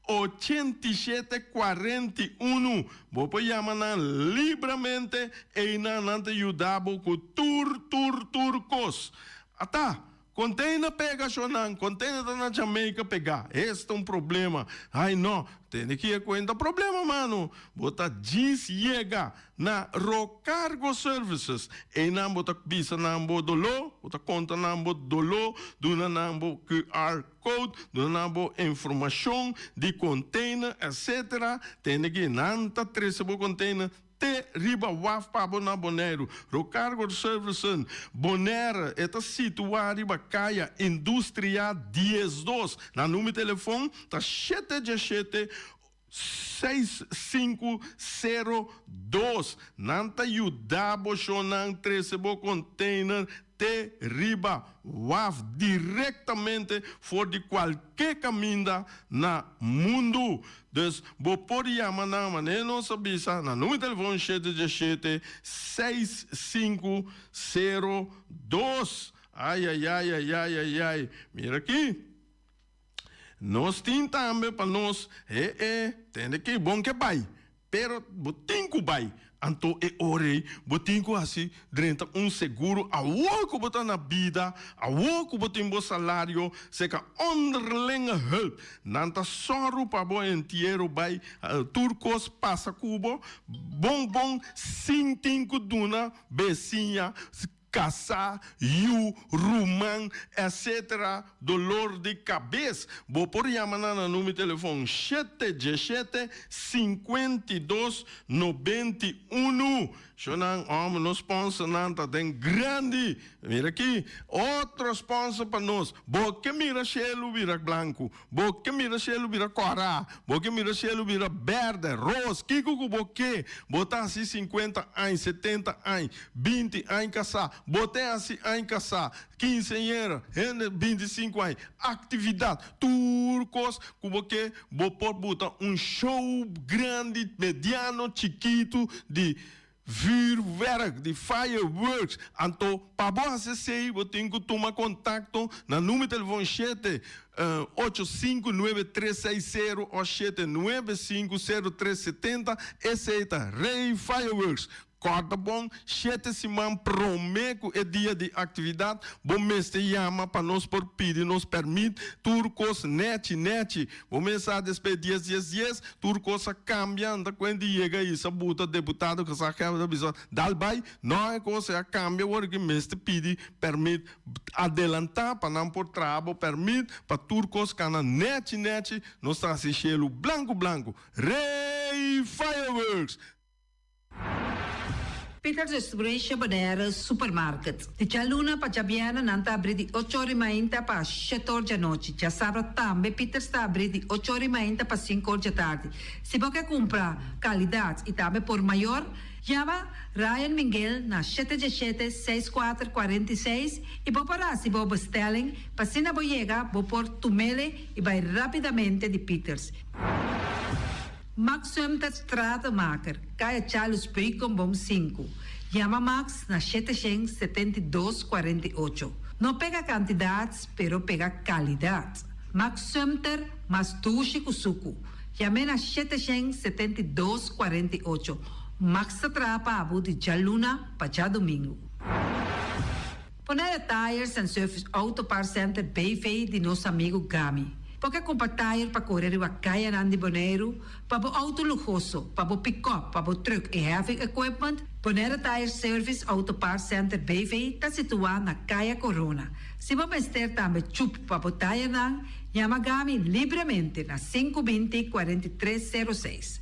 87 41. Bo por yama nan libramente, einan nan ta yuda bo ku tur, tur, tur kos. Ata! Container pega shonan, container ta na Jamaica pega, es ta un problema. Ay no, tene ki e cuenta problema mano. Bo ta djis yega na Rocargo Services, eynan bo ta bisa nan bo doló, bo ta conta nan bo doló, duna nan bo QR code, duna nan bo informacion di container etc. Tene ki nan ta trece bo container. te riba waf pa bo na Boneiru. Rocargo Servicen Bonaire e ta situá riba Kaya Industria 12. Nan number di telefon ta 717 6502. Nan ta yuda bo shonnan trese bo container te riba waf directamente for di cualke caminda na mundu. Dus bo por yama nan manera nos a bisa na number di telefon 717 6502. Ayayayayayayay mira aki. Nos tin tambe pa nos he e tende ki bon ke bai, pero bo tin ku bai. Anto e ora ei bo tin ku hasi drenta un seguro awor ku bo ta na bida, awor ku bo tin bo salario, seka onderlinge hulp. Nan ta sòru pa bo entiero bai, tur kos pasa ku bo bon bon sin tin ku duna besiña. Kasá, yu, ruman, etc. Dolor di kabes. Bo por yama nan na number di telefon 717 52 91. Shownan, hòmber, nos sponsornan ta den grandi. Mira aki, otro sponsor pa nos. Bo ke mira shelu bira blanku, bo ke mira shelu bira kòrá, bo ke mira shelu bira bèrdè, ros, kiko ku bo ke? Bo ta hasi 50 aña, 70 aña, 20 aña kasá, bo te hasi aña kasá, kinseñera, hende 25 aña, aktividat, tur kos ku bo ke, bo por buta un show grandi, mediano, chikitu di vuurwerk, di fireworks. Anto pa bo hasi esei bo tin ku tuma kontakto na numero di telefon 7 8 5 9 3 6 0 òf 7 9 5 0 3 70, esei ta Rey Fireworks. Kòrda bon, shete siman promé ku e dia di aktividat, bo mester yama pa nos por pidi nos pèrmit. Tur kos nèchi nèchi. Bo mes sa despues dies dies dies, tur kos a kambia. Anta kuen di yega i sa buta deputado gezaghebber ta bisa dal bai. No, e kos a kambia awor ki mester pidi pèrmit adelantá pa nan por traha bo pèrmit pa tur kos kana nèchi nèchi. Nos ta hasi shelu blanku blanku. Rey Fireworks! Peters Distribution Bonaire Supermarket. Di djaluna pa djabièrnè nan ta abrí di ocho or i mainta pa shete or djanochi. Djasabra tambe Peters ta abrí di ocho or i mainta pa sinku or djatardi. Si bo ke kumpra kalidat i tambe por mayor, yama Ryan Minguel na shete djeshete, seis kuater, 46 i bo por hasi bo bestelling pa asina bo yega bo por tumele i bai rápidamente di Peters. Max Sumter Stratenmaker, Kaya Charles Beukenboom 5. Yama Max na 772 48. No pega kantidat, pero pega kalidat. Max Sumter, mas dushi ku suku. Yam'é na 772 48. Max ta traha pa bo di djaluna pa djadumingu. Bonaire Tires and Service Auto Parts Center BV di nos amigu Gami. Bo ke kumpra tire pa kore riba kayanan di Boneiru, pa bo outo luhoso, pa bo pikòp, pa bo trùk i heavy equipment? Bonaire Tire Service Auto Parts Center BV ta situá na Kaya Korona. Si bo mester tambe chup pa bo tayernan, yama Gami libremente na 520 43 06.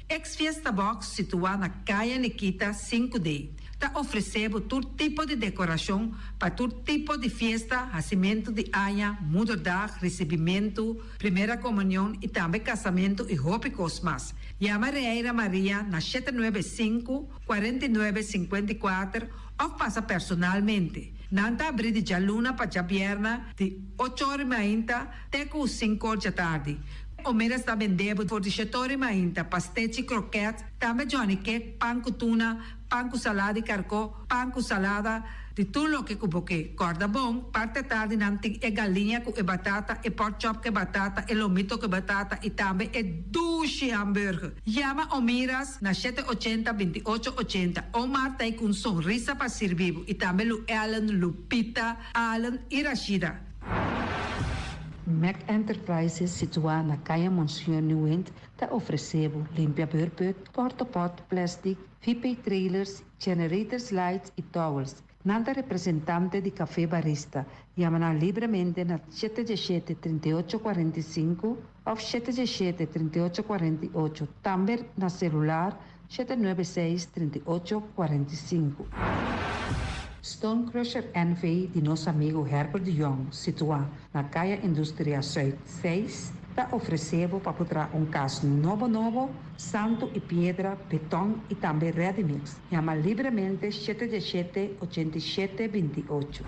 Ex Fiesta Box situá na Kaya Nikita 5D ta ofresé bo tur tipo di dekorashon pa tur tipo di fiesta, hasimentu di aña, moederdag, risibimentu, primera komunion i tambe kasamentu i hopi kos mas. Yama Reira Maria na 795, 49, 54 òf pasa personalmente. Nan ta abrí di djaluna pa djabièrnè di ocho or i mainta te ku sinku or djatardi. Omeras ta bende bo for di shetori mainta, pastechi, kroket, tambe johnny cake, pan ku tuna, pan ku salada di karkó, pan ku salada, di tur loke ku bo ke. Kòrda bon, parti atardi nan tin e galiña ku e batata, e pork chop ku e batata, e lomito ku e batata i tambe e dushi hamburger. Yama Omiras na 780 28 80. Omar ta ei ku un sonrisa pa sirbi bo i tambe Lu Ellen, Lupita, Allen i Rashida. Mac Enterprises situá na Kaya Monseñor Nieuwind ta ofresé bo limpia beurput, portapot, plèstik, VP trailers, generators lights i towels. Nan ta representante di Café Barista. Yama nan libremente na 717 38 45. òf 717 38 48, tambe na selular 796 38 45. Stone Crusher NV di nos amigu Herbert de Jong, situá na Kaya Industria Zuid 6, ta ofresé bo pa por traha un kas nobo nobo, santu i piedra, beton i tambe ready mix. Yama libremente 717 87 28.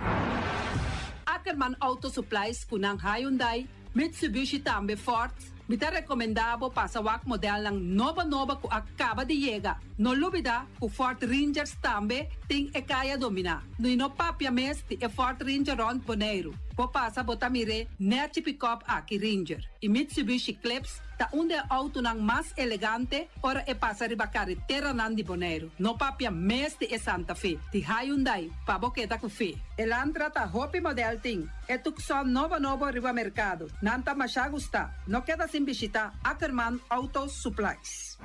Ackerman Auto Supplies ku nan Hyundai, Mitsubishi tambe Ford. Mi ta rekomendá bo pasa wak modelnan nobo nobo ku a kaba di yega. No lubidá ku Ford Rangers tambe tin e kaya dominá. I no papia mes di e Ford Ranger rònt Boneiru. Bo pasa bo ta mir'é nèchi pikòp aki Ranger. I Mitsubishi Eclipse ta un di e outonan mas elegante ora e pasa riba kareteranan di Boneiru. No papia mes di e Santa Fe di Hyundai pa bo keda ku fe. Elantra ta hopi modèl tin. E Tucson nobo nobo riba merkado. Nan ta masha gustá. No keda sin bishitá Ackerman Auto Supplies.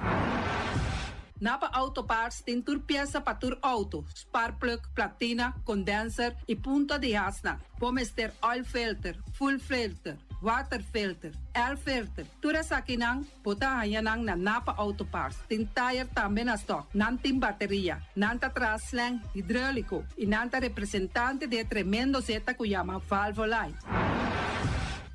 Napa Auto Parts tin tur piesa pa tur outo, sparkplug, platina, condenser i punta di hasnan. Bo mester oil filter, fuel filter, water filter, air filter. Tur esakinan bo ta haña nan na Napa Auto Parts. Tin tire tambe na stock. Nan tin bateria. Nan ta traha slang hidráuliko i nan ta representante di e tremendo zeta ku yama Valvoline.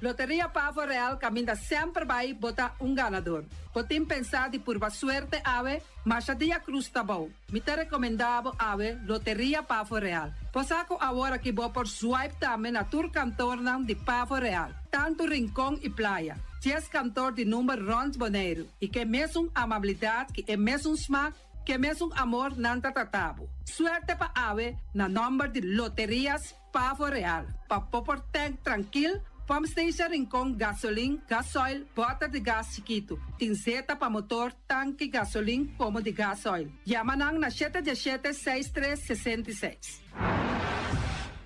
Loteria Pavo Real kaminda semper bai bo ta un ganador. Bo tin pensá di purba suerte awe? Masha dia krus ta bou. Mi ta rekomendá bo awe Loteria Pavo Real. Bo sa ku awor aki bo por swipe tambe na tur kantornan di Pavo Real, tantu Rincon i Playa. Dies kantor di number rònt Boneiru i ke mesun amabilidat ki e mesun smak, ke mesun amor nan ta trata bo. Suerte pa awe na nòmber di Loterias Pavo Real, pa bo por tank trankil, pump station Rincon, gasolin, gasoil, bòter di gas chikitu. Tin zeta pa motor, tanki gasolin komo di gasoil. Yama nan na shete diesshete seis tres 66.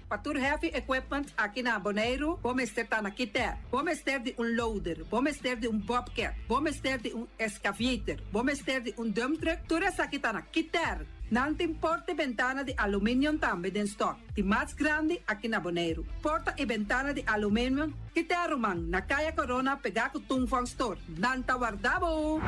Pa tur heavy equipment aki na Boneiru, bo mester ta na Kiter. Bo mester di un loader, bo mester di un bobcat, bo mester di un excavator, bo mester di un dump truck, tur esaki ta na Kiter. Nan tin porta i bentana di aluminium tambe den stock, di mas grandi aki na Boneiru. Porta i bentana di aluminium Kiter ruman, na Kaya Corona pegá ku Tung Fong Store. Nan ta warda bo!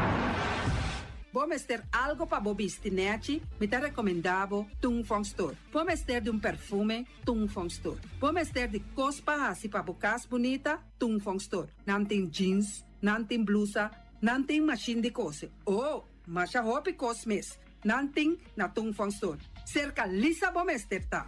Bo mester algo pa bo bisti nèchi? Mi ta rekomendá bo Tung Fong Store. Bo mester di un perfume? Tung Fong Store. Bo mester di kos pa hasi pa bo kas bunita? Tung Fong Store. Nan tin jeans, nan tin blusa, nan tin mashin di kose. Oh, masha hopi kos mes nan tin na Tung Fong Store. Serka Lisa bo mester ta.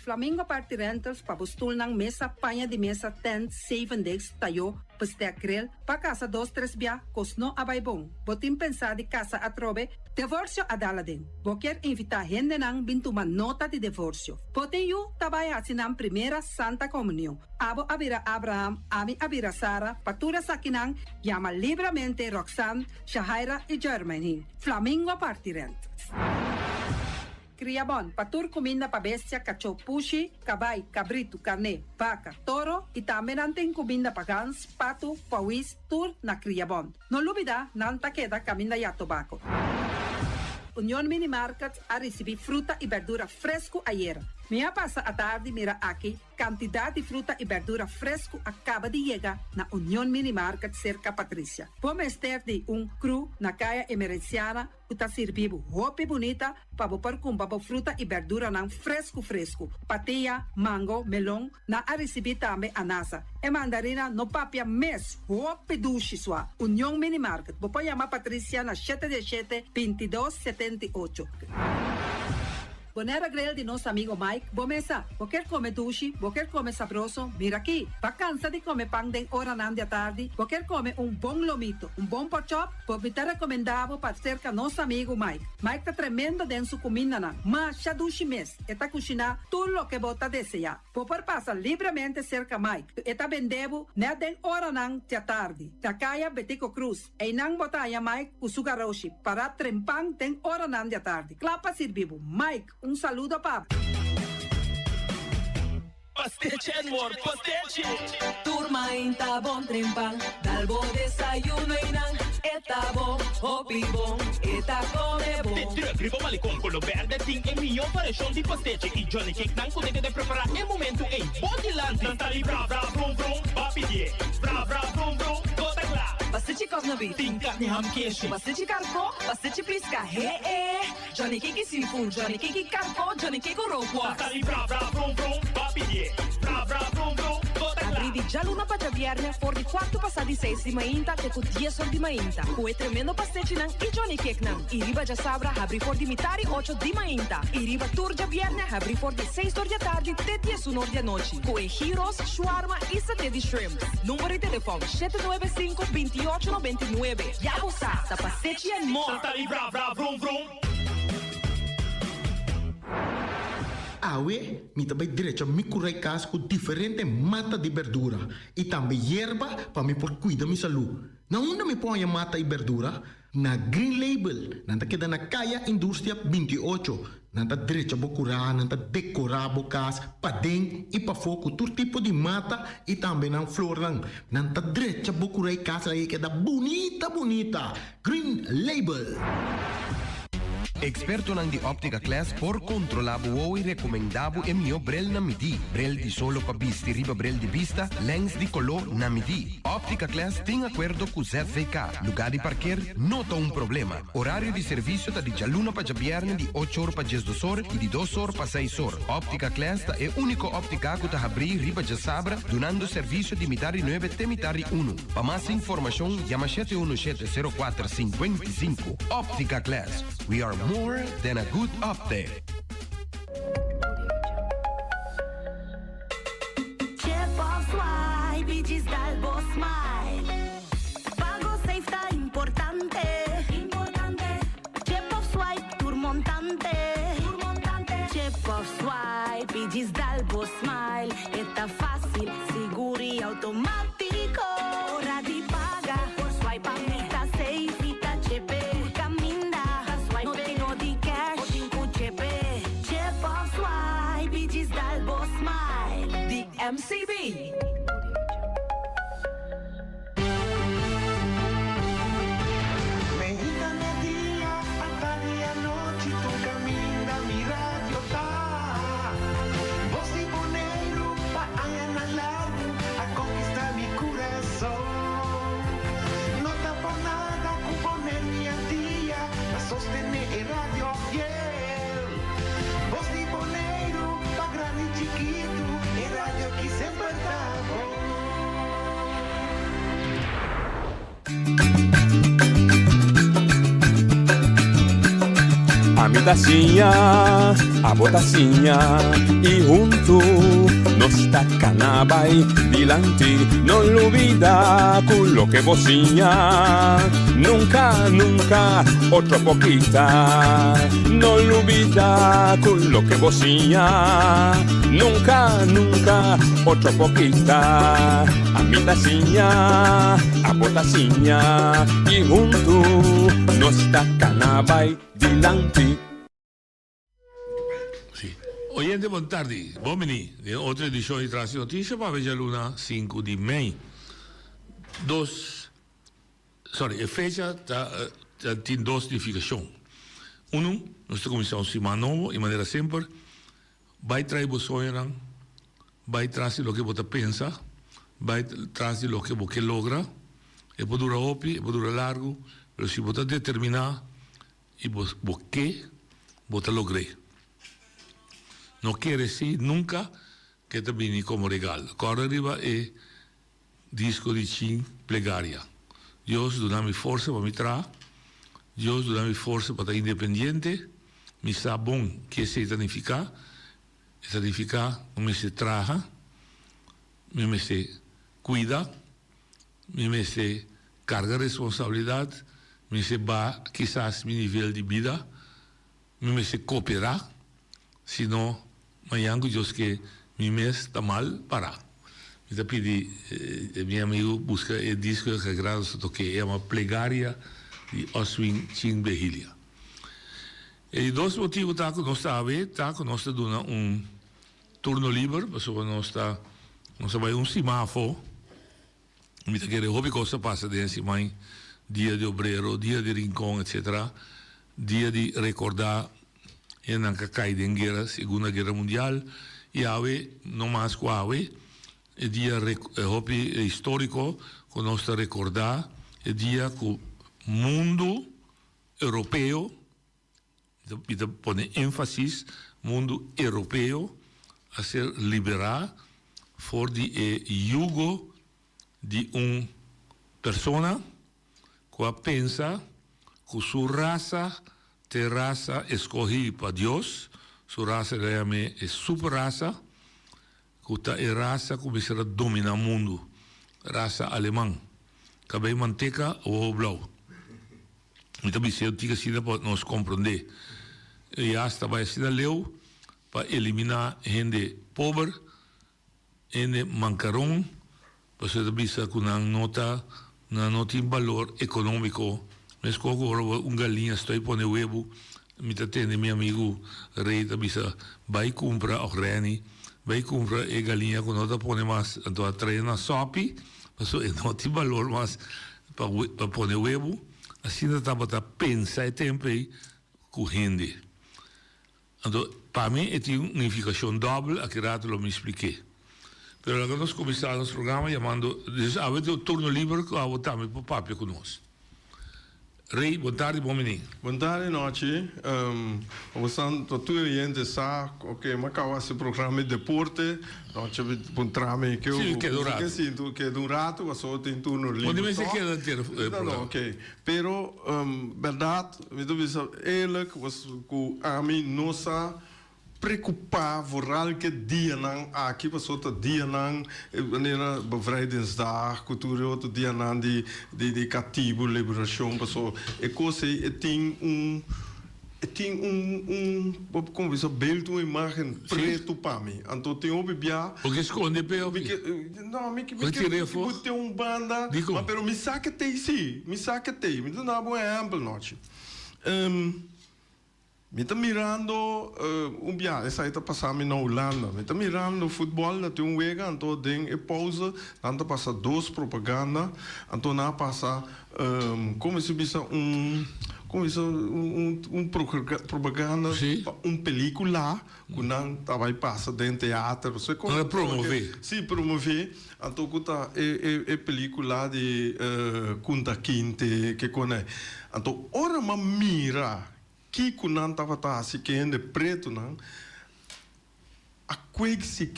Flamingo Party Rentals pa bo stulnan, mesa, paña di mesa, tent, zeven desk, tayó, bestek grill, pa kasa dos tres bia, kos no a bai bon. Bo tin pensá di kasa atrobe? Divorsio a dal aden. Bo kier invitá hendenan bin tuma nota di divorsio. Bo tin yu ta bai hasi nan primera Santa Komunion. Abo a bira Abraham, ami a bira Sara, pa tur esakinan yama libramente Roxanne, Shahaira i Jermaine. Flamingo Party Rentals. Kriabon, pa tur kuminda pa bestia, kachó, pushi, kabai, kabritu, karné, baka, toro i tambe nan tin kuminda pa gans, patu, pawis, tur na Kriabon. No lubidá, nan ta keda kaminda ya tobako. Union Mini Market a risibí fruta i bèrdura fresku ayera. Mi a pasa atardi mira aki kantidat di fruta i bèrdura fresku a kaba di yega na Union Mini Market serka Patricia. Bo mester di un kru na Kaya Emerenciana ku ta sirbi bo hopi bunita pa bo por kumpra bo fruta i bèrduranan fresku fresku. Patia, mango, melon, nan a risibí tambe anasa. E mandarina no papia mes, hopi dushi sua. Union Mini Market, bo por yama Patricia na shete diesshete, 22, 78. Bonaire Grill di nos amigo Mike, bo mesa. Bo kier come dushi, bo kier come sabroso, mira aki. Bo a cansa di come pan den oranan di atardi, bo kier come un bon lomito, un bon porkchop, bo mi ta recomenda bo pa cerca nos amigo Mike. Mike ta tremendo den su cumindanan, masha dushi mes, e ta cushina tur loke bo ta desea. Bo por pasa libremente cerca Mike, e ta bende bo net den oranan di atardi. Na Caya Betico Croes. Einan bo ta haña Mike ku su garoshi pará trempan den oranan di atardi, kla pa sirbi bo. Mike, un saludo pa bo. Pastechi Edward, pastechi! Tur mainta bon trempan, dal bo desayuno einan, e ta bon, hopi bon, e ta come bon. Riba Malecon Colo Berde tin e mihó variashon di pastechi i Johnny Cake nan ku ta keda prepará e momentu ei bo dilanti. Nan ta di bra bra brum brum, ba pidié. Bra bra brum brum, bo ta kla. Pastechi kòsna beef. Tin karni ham keshi. Pastechi karkó, pastechi piska, he e. Johnny Cake i seafood, Johnny Cake i karkó, Johnny Cake ku rookworst. Nan ta di bra bra brum brum, ba pidié. Bra bra brum brum, bo ta kla. Abrí di djaluna pa djabièrnè for di kuartu pasá di seis di mainta te ku dies or di mainta ku e tremendo pastechinan i Johnny Cakenan. I riba djasabra habrí for di mitá di ocho di mainta i riba tur djabièrnè habrí for di seis or di atardi te diesun or di anochi ku e gyros, shawarma i saté di shrimps. Number di telefòn, 795 28 99. Ya bo sa, ta pastechi and more! Nan ta di bra bra vrum vrum. Awe mi ta bai drecha mi kurai kas ku diferente mata di berdura i tambe yerba pa mi por kuida mi salú. Na unda mi por haña mata i berdura? Na Green Label. Nan ta keda na Kaya Industria 28. Nan ta drecha bo kurá, nan ta dekorá bo kas paden i pafó ku tur tipo di mata i tambe nan flornan. Nan ta drecha bo kurá i kas ei keda bunita bunita. Green Label. Ekspertonan di Optica Class por kontrolá bo wowo i rekomendá bo e mihó brel na midí. Brel di solo pa bisti riba brel di bista, lèns di koló na midí. Optica Class tin akuerdo ku ZVK. Lugá di parker no ta un problema. Orario di servisio ta di djaluna pa djabièrnè di ocho or pa diesdos or i di dos or pa seis or. Optica Class ta e úniko óptika ku ta habrí riba djasabra dunando servisio di mitar di nuebe te mitar di unu. Pa mas informashon yama shete unu shete sero kuater sinkuenta i sinku. Optica Class, we are more than a good optic. Chip of swipe i djis dal bo smile. Pago safe ta importante. Chip of swipe tur montante. Chip of swipe i djis dal bo smile. E ta fácil, sigur i automático. Ora di paga, por swipe a mi ta safe. Mi ta chepe, tur caminda. No tin no di cash, bo tin cu chepe. Chip of swipe i djis dal bo smile. Di MCB. Meinta media, atardi anochi tur caminda mi radio ta. Bos di Boneiru pa añanan largu a conquista mi curason. No ta por nada cu Boneiru i Antia ta sostene e radio fiel. Bos di Boneiru pa grandi i chikitu e radio ki semper ta bon. Ami ta siña, abo ta siña i huntu nos ta kana bai dilanti. No lubida ku loke bo siña nunka, nunka otro por kita. No lubida ku loke bo siña nunka, nunka otro por kita. Ami ta siña, abo ta siña i huntu nos ta kana bai dilanti. Sí. Oyente bon tardi. Bon bini den otro edicion di Tras di Noticia pa awe djaluna sinku di mei. Dos, sorry, e fecha ta tin dos nificacion. Unu, nos ta cuminsa un siman nobo y manera semper Bai trai bo soñonan, bai tras di loke bo ta pensa, bai tras di loke bo ke logra. E por dura hopi, e por dura largu, pero si bo ta determiná i bo bo ke, bo ta logr'é. No kere si nunka ke ta bini komo regalo. Kòrda riba e disko di Chin Plegaria. Dios duna mi forsa pa mi traha, Dios duna mi forsa pa ta independiente. Mi sa bon ke esei ta nifiká. E ta nifiká mi mester traha, mi mester kuida, mi mester karga responsabilidat, mi mester baha kisas mi nivel di bida, mi mester koperá, sino mañan ku Dios ke mi mes ta mal pará. Mi ta pidi mi amigu buska e disko e Sagrado sa tok'é, e yama Plegaria di Oswin Chin Behilia. E di dos motibu ta ku nos ta habi ta ku nos ta duna un turno liber pasobra nos ta nos ta bai un siman afó. Mi ta kere hopi kos ta pasa den e siman, dia di obrero, dia di rincon etcetera. Dia di rekordá hendenan ku a kai den guera, Segunda Guera Mundial, i awe no mas ku awe, e dia hopi históriko ku nos ta rekordá e dia ku mundu europeo, mi ta pone énfasis, mundu europeo a ser liberá for di e yugo di un persona ku a pensa ku su rasa ta e rasa eskohí pa Dios, su rasa el a yam'é e super rasa, ku ta e rasa ku mester a dominá mundu, rasa aleman, kabei manteka, wowo blou. Mi ta bis'é un tiki asina pa nos komprondé. I asta bai asina leu pa eliminá hende pober. Hende mankaron, pasobra ta bisa ku nan no ta, nan no tin balor ekonómiko. Meskos ku ora un galiña stoi pone webu, mi ta tende mi amigu Rey ta bisa, bai kumpra, òf Renny, bai kumpra e galiña ku no ta pone mas, anto a trae na sòpi, pasobra e no tin balor mas pa pa pone webu. Asina tabata pensa e tempu ei ku hende. Anto, pa mi e tin un nifikashon dòbel, aki rato lo mi splik'é. Pero laga nos kuminsá nos programa yamando, dus awe tin un turno liber ku abo tambe por papia ku nos. Rey, bon tardi, bon bini. Bon tardi nochi. Bo san ta tur hende sa oke mi a kaba hasi programa di deporte, nochi mi puntra mi ke Sí, keda un rato. Si, keda un rato pasobra tin turno liber Bo di mester keda entero e No, no, oke. Pero bèrdat mi ta bisa eerlijk was ku ami no sa preokupá vooral ke dianan aki pasobra ta dianan manera bevrijdingsdag ku tur e otro dianan di di katibu liberashon pasobra e kos ei e tin un E tin un un como bisa beeld un imagen preto pa mi anto tin hopi bia. Bo ke sconde p'e of ki? No mi mi ke bute un banda ma pero mi sa ke tei si mi sa ke tei mi ta duna bo un ehempel nochi mi ta mirando un bia esai ta pasa mi na Hulanda mi ta mirando futbol ta tin un wega anto den e pauze nan ta pasa dos propaganda anto nan a pasa Como si bisa un como bisa un un propaganda pa un pelicula cu nan ta bay pasa den teater o sea Nan a promove. Si promove anto cu ta e e e pelicula di Kunta Kinte ke con ey anto ora mi a mira kico nan tabata haci ke hende pretonan a kweek si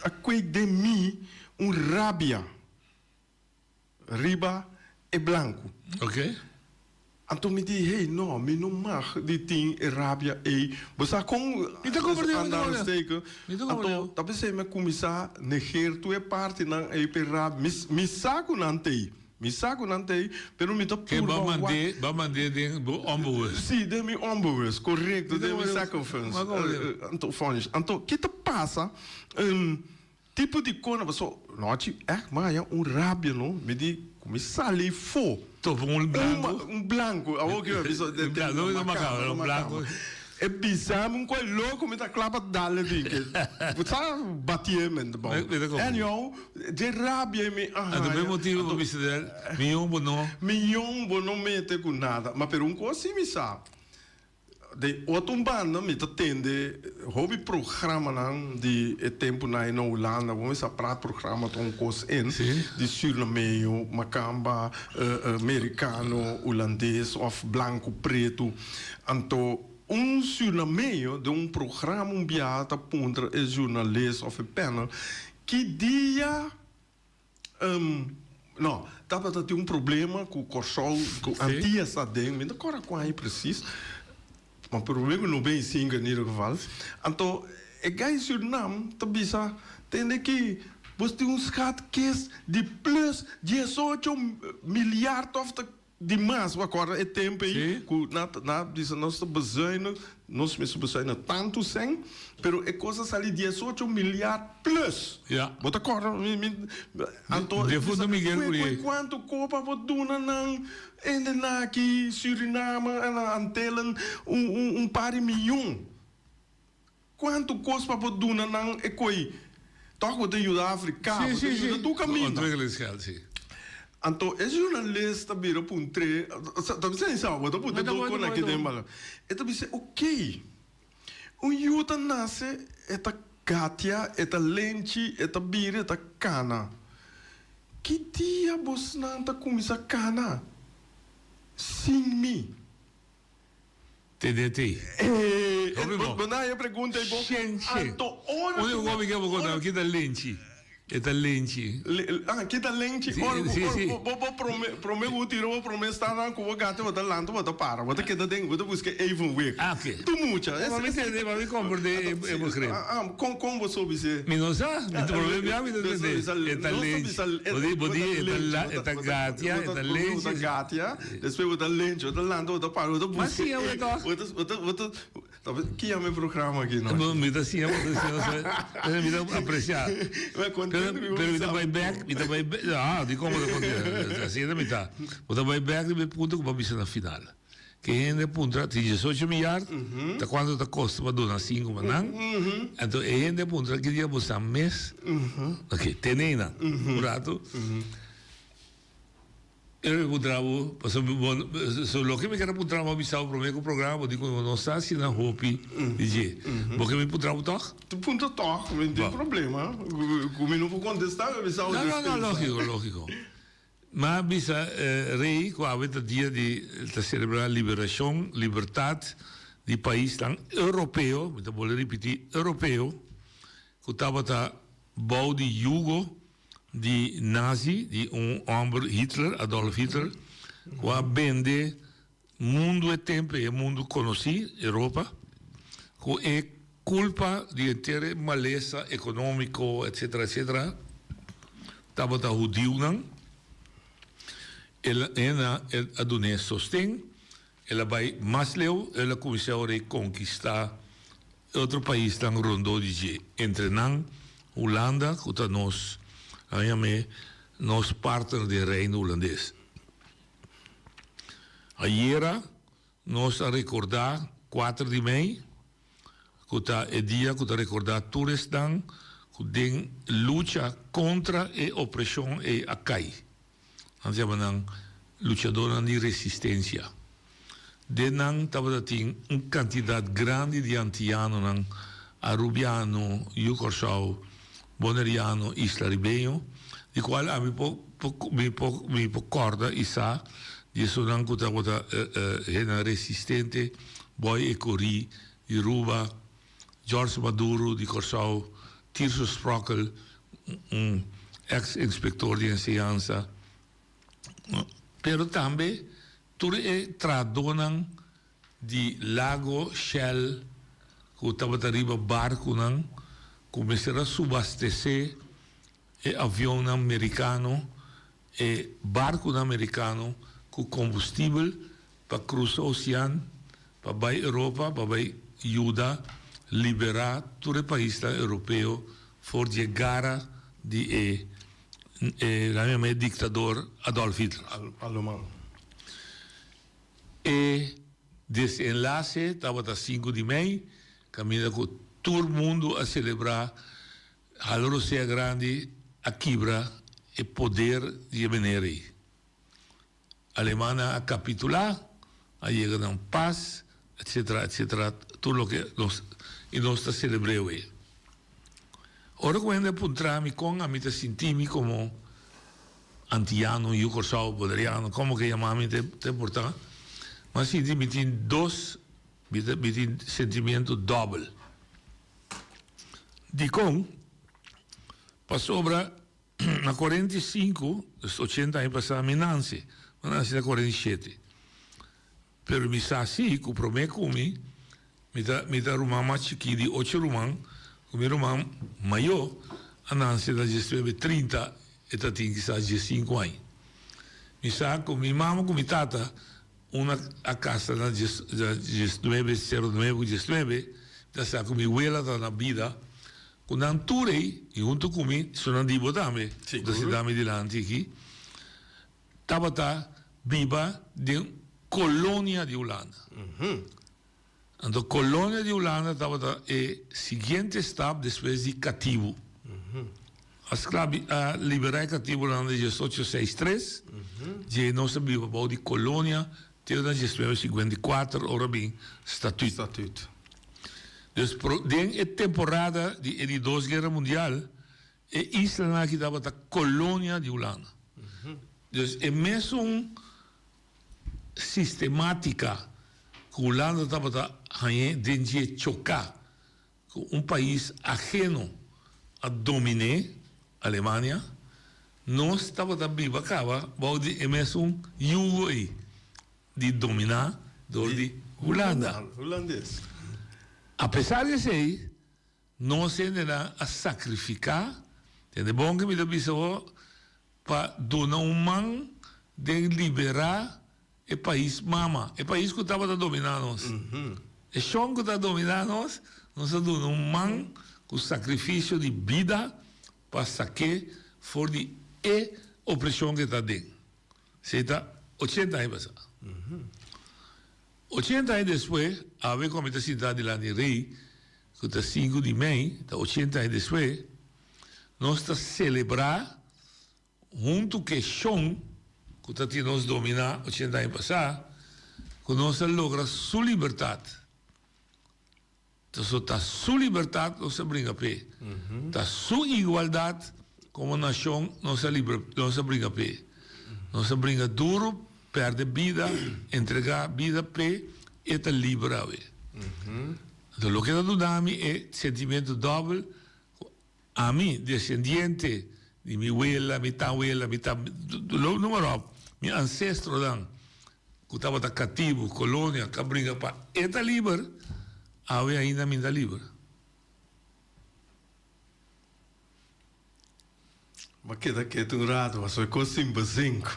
a kweek den mi un rabia. Riba e blanku. Ok. Anto mi di, hey, no, mi no mag di tin e rabia ei. Bo sa kon Mi ta komprendé, mi ta anda komprendé. steken? Mi ta komprendé. Anto ta p'esei mi a kuminsá neger tur e partinan ei p'e rabia. Mi, mi sa ku nan t'ei. Mi sa ku nan t'ei, pero mi ta Ke purba bo a wak. mand'é, bo a mand'é den bo onbewust. Sí, den mi onbewust, korekto, Mi ta den mi komprendé. second Mi a komprendé. Anto, fònish. Anto, ki ta pasa? Tipo di kona paso nochi echt mi haya un rabia no mi di ku mi sali fo. Topa un blanco. Un blanco awor ki mi a bisa Un blanco no makamba un blanco. E bisa mi un koi loko mi ta kla pa dale di ke bo sa batié men ta bon. Anyhow dje rabia mi a haya. Anto p'e motibu bo bisa del miyon bo no. Miyon bo no mete ku nada ma pero un kos si mi sa. Den otro un banda mi ta tende hopi programanan di e tempunan ei na Hulanda, bo mester a praat programa ta un kos en, di Surinameño, Makamba, Merikano, Hulandes of blanku pretu. Anto un Surinameño den un programa un biaha ta puntra e journalist of e panel ki dia No, tabata tin un problema ku Kòrsou, ku Antias ta den, mi no kòrda kua aña presis, ma promé ku no bin sinka en ieder geval. Anto e gai Surnam ta bisa, tende ki bo tin un schatkist di plus diesocho milyard òf ta Di mas, bo a kòrda e tempu ei ku nan a bisa nos ta bezuinig, nos mester bezuinig tantu sèn, pero e kos a sali diesocho milyard plus. Bo ta kòrda? Anto e bisa, kue kuantu kopa bo duna nan hende aki Suriname en Antillen un par di miyon. Kuantu kos pa bo duna nan e koi? Tòg bo ta yuda Afrika, bo ta yuda tur kaminda. Anto e journalist a bira puntr'é, ta bisa esei, bo ta puntra e doko na ki den bala. E ta bisa, ok, un yu ta nase, e ta gatia, e ta lenchi, e ta bira, e ta kana. Ki dia bosnan ta kuminsá kana sin mi? TDT. Eh, Hopi bo. Bo na e pregunta ei bo. Shen shen. Anto ora Uni ku mi ke bo konta, kita lenchi. E ta lenchi. Ah, kita lenchi. Si, Ora ku si, ora si. ku bo bo prome prome ku bo tira bo prome stanan ku bo gata bo ta lanta bo ta para. Bo ta keda den bo ta buska evenwicht. Ah, oké. Tu mucha. Pa mi tende, pa mi komprende e e begrip. Ah, ah, kon kon bo so bis'é? Mi no sa, mi ta prome bia mi ta tende. E ta lenchi. Bo di bo di e ta la e ta gatia, e ta lenchi. Bo ta gatia. Despues bo ta lencha, bo ta lanta, bo ta para, bo ta Ma buska siña bo e, tòg. bo ta, bo ta, bo ta, ta ki yama e programa aki no? Bo, mi ta siña, bo ta siña, so, mi ta apresiá. Mi Pero, kontento mi bo pero mi ta sa. bai bèk, mi ta bai bèk, ah, dikon bo ta kontento? Asina mi ta. Bo ta bai bèk riba e punto ku bo a bisa na final. Ke hende a puntra, tin diesocho milyar, ta kuantu ta kosta pa duna sinku pa nan? Anto e hende a puntra ki dia bo sa mes, ok, tene einan un ratu. E mi puntra bo, pasobra bo, so loke mi ker a puntra bo a bisa bo prome ku programa bo di ku bo no sa si nan hopi di dje. Bo ke mi puntra bo tòg? Tu puntra tòg, mi no tin problema. Ku mi no por kontestá mi a bisa bo No, no, no, despensa. lógiko, lógiko. Mi a bisa Rey ku awe ta dia di ta selebrá liberashon, libertat di paisnan europeo, mi ta bolbe ripití, europeo, ku tabata bou di yugo di nazi di un homber Hitler, Adolf Hitler, cu a bende mundo e tempo e mundo conoci, Europa, cu e culpa di henter e malesa economico etcetera etcetera tabata hudiunan, el a dun'e sosten, el a bay mas leu, el a cuminsa ora e conquista Otro paisnan rondó di dje, entre nan Hulanda ku ta nos, nan yam'é nos partner den Reino Hulandes. Ayera nos a rekordá kuater di mei, ku ta e dia ku ta rekordá tur esnan ku den lucha kontra e opreshon ei a kai. Nan ta yama nan luchadónan di resistensia. Den nan tabata tin un kantidat grandi di antianonan, arubiano, yu Kòrsou, boneriano, islaribeño, di kual ami por mi por mi por kòrda i sa di esunnan ku tabata hendenan resistente, Boy Ecory di Ruba, George Maduro di Kòrsou, Tirso Sprockel, un eks inspektor di enseñansa, pero tambe tur e trahadónan di Lago, Shell ku tabata riba barkunan ku mester a subastesé e avionnan merikano, e barkunan merikano ku kombustibel pa krusa osean pa bai Europa pa bai yuda liberá tur e paisnan europeo for di e gara di e e nan yama e diktador Adolf Hitler. Aleman. E desenlase tabata sinku di mei kaminda ku tur mundu a selebrá Hala Rosea Grandi a kibra e poder di e meneer ei. Alemannan a kapitulá, a yega na un pas, etcetera, etcetera, tur loke nos, i nos ta selebr'é awe. Ora ku hende a puntra mi kon ami ta sinti mi komo antiano, yu Kòrsou, boneriano, komo ke yama mi ta importá, mi a sinti mi tin dos, mi ta mi tin sentimiento dòbel. Dikon? Pasobra Na 45, dus ochenta aña pasá, mi nanse. Mi nanse na 47. Pero mi sa si ku promé ku mi, mi ta mi ta ruman mas chikí di ocho ruman, ku mi ruman mayó a nanse na diesnuebe trinta, e ta tin kisas diesinku aña. Mi sa ku mi mama ku mi tata un a kasa na diesnuebe sero nuebe ku diesnuebe, mi ta sa ku mi wela ta na bida. Ku nan tur ei, i huntu ku mi, esunnan di bo tambe, ku ta sintá mi dilanti aki, tabata biba den kolonia di Hulanda. Anto kolonia di Hulanda tabata e siguiente stap despues di katibu. A sklabi a liberá e katibunan na diesocho seis tres, dje nos a biba bou di kolonia te na diesnuebe sinkuenta i kuater ora bin Statuut. Statuut. Dus pro den e temporada di e di dos guera mundial e islanan aki tabata kolonia di Hulanda. Dus e mesun sistemátika ku Hulanda tabata hañ'é den dje choká Ku un pais aheno a dominé, Alemania, nos tabata biba kaba bou di e mesun yugo ei di dominá dor di Hulanda. Hulandes. Apesar di esei, nos hendenan a sakrifiká, tende bon ke mi ta bisa bo, pa duna un man den liberá E pais mama, e pais ku tabata dominá nos, e shon ku ta dominá nos, nos a duna un man ku sakrifisio di bida pa sak'é for di e opreshon ku e ta aden. Esei ta ochenta aña pasá. Ochenta aña despues, awe ku ami ta sintá dilanti rei, ku ta sinku di mei, ta ochenta aña despues, nos ta selebrá Huntu ku e shon ku ta tin nos dominá ochenta aña pasá, ku nos a logra su libertat. Pasobra ta su libertat nos a bringa p'e. Ta su igualdat komo nashon nos a nos a bringa p'e. Nos a bringa duru, pèrdè bida, entregá bida p'e, e ta liber awe. Anto loke ta duna mi e sentimentu dòbel ku Ami, descendiente di mi wela, mi tanwela, mi tan, noem maar op, mi ancestronan cu tabata catibu, colonia, cu a bringa pa e ta liber, awe ainda mi ta liber. Bo a keda ketu un rato, pasobra e cos sin bezinco.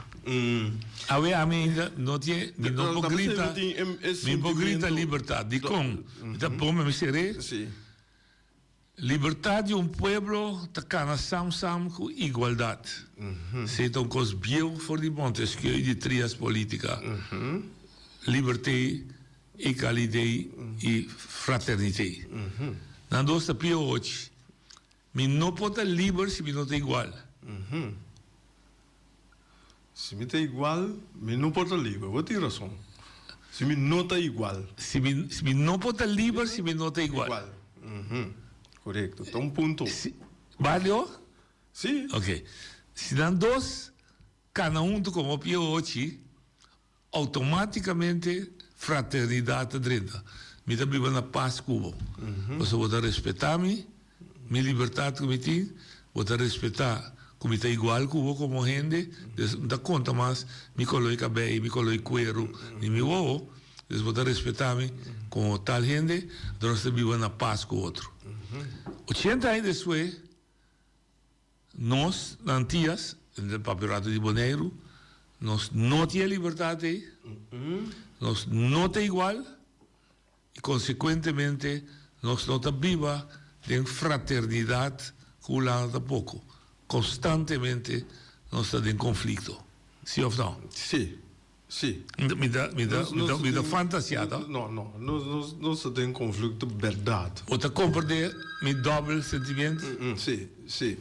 Awe ami ainda no tin, mi no por grita, mi por grita libertad. Dicon? Mi ta pone mi seré. Libertad di un pueblo ta cana sam sam cu igualdad. Esey ta un cos bieu for di Montesquieu y di trias politica. Liberté, égalité y fraternité. Nan dos ta pio ochi. Mi no por ta liber si mi no ta igual. Si mi ta igual, mi no por ta liber. Bo tin rason. Si mi no ta igual. Si mi, si mi no por ta liber si mi no ta igual. Igual. Mhm. Korekto. Ta un punto. Si, Barrio? Si. Ok. Si nan dos kana huntu komo pie ochi, Automáticamente fraternidad ta drenta. Mi ta biba na pas cu bo. Pasobra bo ta respeta mi, mi libertad cu mi tin, bo ta respeta cu mi ta igual cu bo como hende, dus no ta conta mas mi color di cabey, mi color di cuero, ni mi wowo, dus bo ta respeta mi como tal hende, anto nos ta biba na pas cu otro. Ochenta aña despues. Nos na Antias, den Papioratu di Boneiru, nos no tin e libertat ei, nos no ta igual i konsekuentemente nos no ta biba den fraternidat ku Hulanda tampoko. Konstantemente nos ta den konflikto. Si òf no? Si. Sí. Mi ta, mi ta, mi ta, mi ta fantasia, to? No, no. Nos, nos, nos ta den conflicto berdad. Bo ta comprende mi dobbel sentimiento? Sí, sí.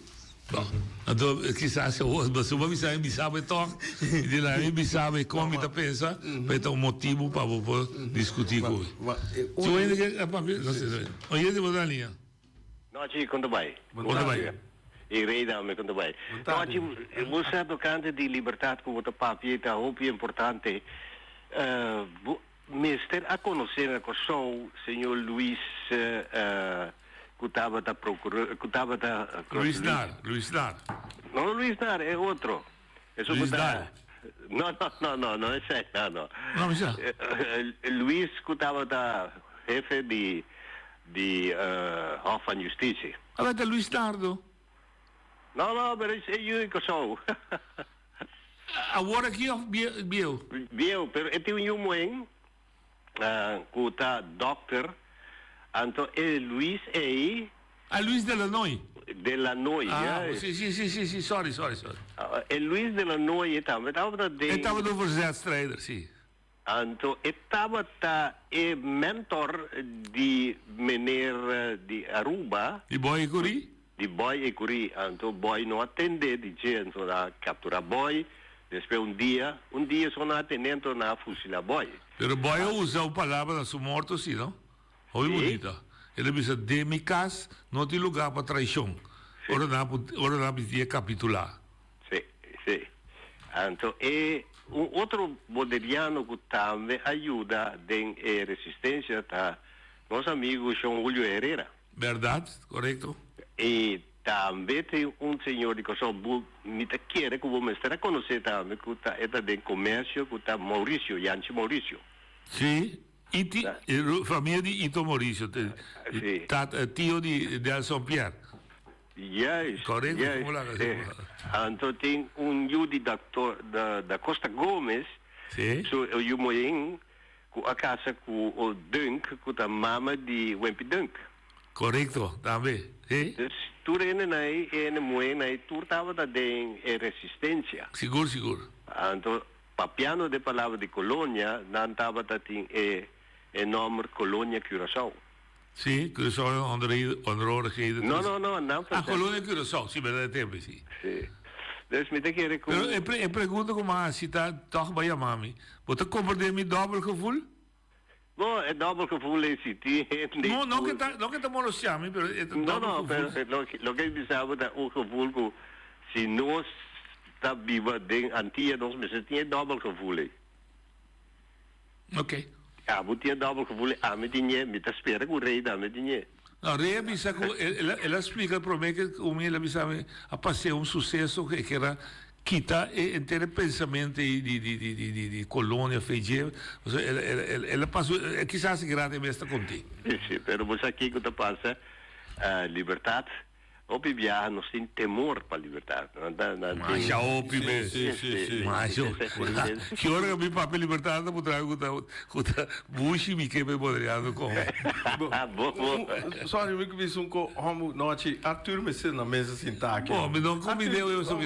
Bo, anto kisas si awor bo suba bisa mi bisa bo e tok, i di laga mi bisa bo e kon mi ta pensa, pa e ta un motibu pa bo por discuti ku mi. Si un hende ke a papia, no se, un hende bo ta na liña. Nochi, kon ta bai? Kon ta bai? E rei dame, kon ta bai? Nochi, bo sa tokante di libertat ku bo ta papia i ta hopi importante. Bo mester a konosé na Kòrsou señor Luis ku tabata prokuror, ku tabata. Luis Naar, Luis Naar. No Luis Naar, e otro. Esun Luis ku ta Daal. No, no, no, no, no esei, no, no. No, mi sa. Luis ku tabata hefe di di Hof van Justitie. Tabata ta Luis Nardo. No, no, pero es e yu di Kòrsou. Awor aki òf bieu? Bieu, pero e tin un yu muhé ku ta dòkter, anto e Luis ei. Ah, Luis de Lanoy. De Lanoy, Ah, ja. si, si, si, si, si, sorry, sorry, sorry. E Luis de Lanoy e tambe tabata den. E tabata un verzetstrijder, si. Anto e tabata e mentor di meneer di Aruba. Di Boy Curie? Di Boy Ecury, anto Boy no a tende di dje, anto nan a captura Boy, despues un dia, un dia so nan a tende anto nan a fusila Boy. Pero Boy a usa un palabra na su morto si no? Hopi bunita. El a bisa, Den mi cas no tin lugar pa traicion. Ora nan a ora nan a bisti e capitula. Si, si. Anto e un otro boneriano cu tambe a yuda den e resistencia ta nos amigo Shon Julio Herrera. Berdad, korekto. I tambe tin un señor di Kòrsou, bo mi ta kere ku bo mester a konosé tambe, ku ta e ta den komersio, ku ta Mauricio, Yanchi Mauricio. Sí, Iti, famia di Ito Mauricio, tata, tio di Delson Pierre. Juist, Korekto, juist. komo laga, Sí. komo laga. Anto tin un yu di Daktor, da, da Costa Gomez, Sí. su yu moyen, Ku a kasa ku o Dunk, ku ta mama di Wempi Dunk. Korekto, tambe, si. Dus tur hendenan ei, e hende muhénan ei, tur tabata den e resistensia. Sigur, sigur. Anto, papiando de palabra di kolonia, nan tabata tin e e nòmber Kolonia Curaçao. Si, Curaçao en onderhorigheden. No, no, no, nan Ah, Kolonia Curaçao, si, berdad e tempo ei, si. Si. Dus mi ta kere ku. Pero e pre, e pregunta ku mi a hasi ta tòg bai yama mi. Bo ta komprendé mi dòbel gevoel? Bo, e dòbel gevoel ei si tin hende No, no ku. ke ta, no ke ta molestiá mi, pero e ta No, dòbel no, gevoel. pero loke, loke mi bisa bo ta un gevoel ku si nos ta biba den Antia nos mester tin e dòbel gevoel ei. Ok. Abo tin e dòbel gevoel, ami tin ñe, mi ta spera ku Rey tambe tin ñe. No, Rey a bisa ku el a el a splika promé ke ku mi el a bisa mi a pas'é un suseso ku e kier a kita e henter e pensamentu ei di di di di di di kolonia feijé. Pasobra el el el el a pasa un kisas e grandi mes ta kont'é. Sí, sí, pero bo sa kiko ta pasa? Libertat Hopi biaha nos tin temor pa libertad. Nan ta, nan tin. Masha hopi mes. Sí, sí, sí. Masha hopi. Ki ora ku mi papia libertad ta puntra mi ku ta ku ta bushi mi ke pa e bodriando kon. Bo, bo. Sorry, mi ku bisa un ko homu nochi Arthur mester na mesa sinta aki. Bo, mi no komid'é oye so mi.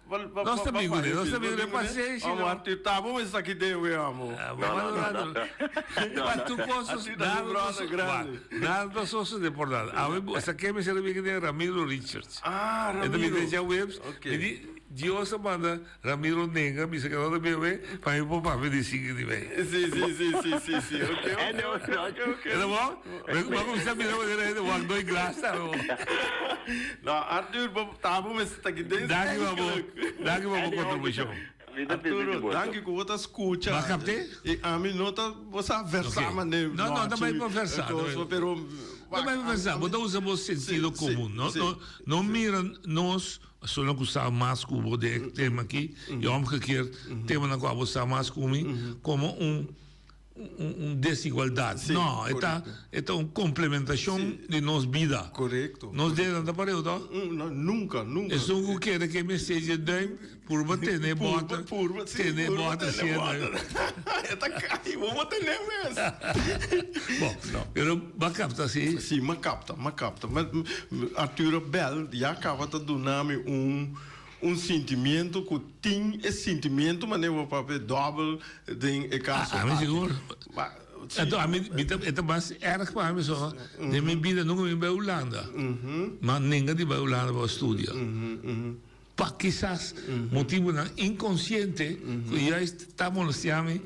Nos ta amigu de, nos ta amigu de pasenshi Amo no. Arthur, ta bo mester aki den we amo. No, no, no, no. Pa tur cos, nada ta grande. Nada ta sosode por nada. Awe bo sa ken mester a bini den Ramiro Richards. Ah, E ta Ramiro. bini den djaweps. Ok. Mi di, Dios a manda Ramiro nenga bisa ke no ta bebe pa mi por papia di sigui di mei. Si, si, si, si, si, si. Ok, ok, ok, ok, ok. E ta bon? Mi a kuminsá mira manera hende wak doi glas tambe bo. No, Arthur, bo ta bo mester ta aki den Danki pa bo, danki pa bo kontribushon. Arturo, danki ku bo ta skucha. Bo a kapt'é? I ami no ta, bo sa versá manera. No, no, ta bai pa versá. Pero, Ta bai pa versá. Bo ta usa bo sentido komun. No, no, no mira nos. Pasobra ku sa mas ku bo den e tema aki, i omgekeerd, temanan ku abo sa mas ku mi, komo un un desigualdat. No, e ta e ta un komplementashon di nos bida. Korekto. Nos dedenan ta pareu to? No, nunka, nunka. Esun ku kere ku e mester dje duim, purba tene e bòter, tene e bòter siendo. E ta kai, bo bo tene mes. Bon, pero bo a kapta si? Si, m'a kapta, m'a kapta. Arturo Bell ya kaba ta duna mi un un sintimiento ku tin e sintimiento manera bo papia dòbel den e kaso aki. Ami sigur. Anto ami mi ta e ta mas erg pa mi so den mi bida nunka mi bai Hulanda. Ma nenga di bai Hulanda pa studia. Pa kisas motibunan inkonsiente ku juist ta molestia mi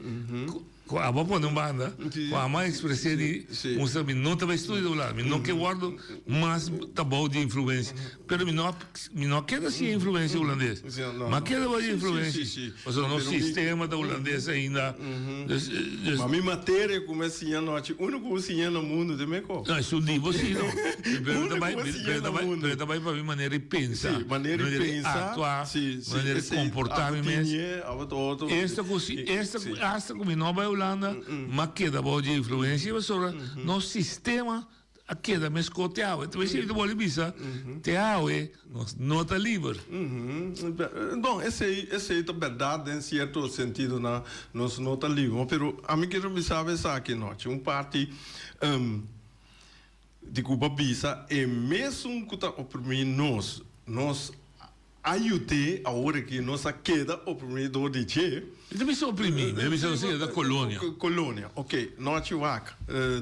ku abo a pone un banda ku amo a ekspres'é di mustra mi no ta bai studia Hulanda mi no ke wòrdu mas ta bou di influensia pero mi no a mi no a keda sin e influensia hulandes mi a keda bou di influensia pasobra nos sistema ta hulandes ainda dus dus Ma mi materia ku mi a siña anochi unu ku bo siña na mundu ta meko. No esun di bo si no pero ta Unu bai ku bo siña pero na ta bai mundu. pero ta bai pa mi manera di pensa Sí, manera di pensa, aktua sí, sí, manera di esei komportá abo mi mes. tiñe, abo ta otro. Esta ku si esta ku hasta ku mi no bai Hulanda m'a keda bou dje influensia pasobra nos sistema a keda meskos te awe. Ta mester ta bolbe bisa te awe nos no ta liber. Bon, esei esei ta bèrdat den sierto sentidonan nos no ta liber. Pero ami kier bisa bo esaki nochi, un parti di ku bo a bisa e mesun ku ta oprimí nos, nos. A yud'é awor aki nos a keda oprimí dor di dje. Mi ta bisa oprimí, mi ta bisa nos a keda kolonia. Kolonia, ok. Nochi wak.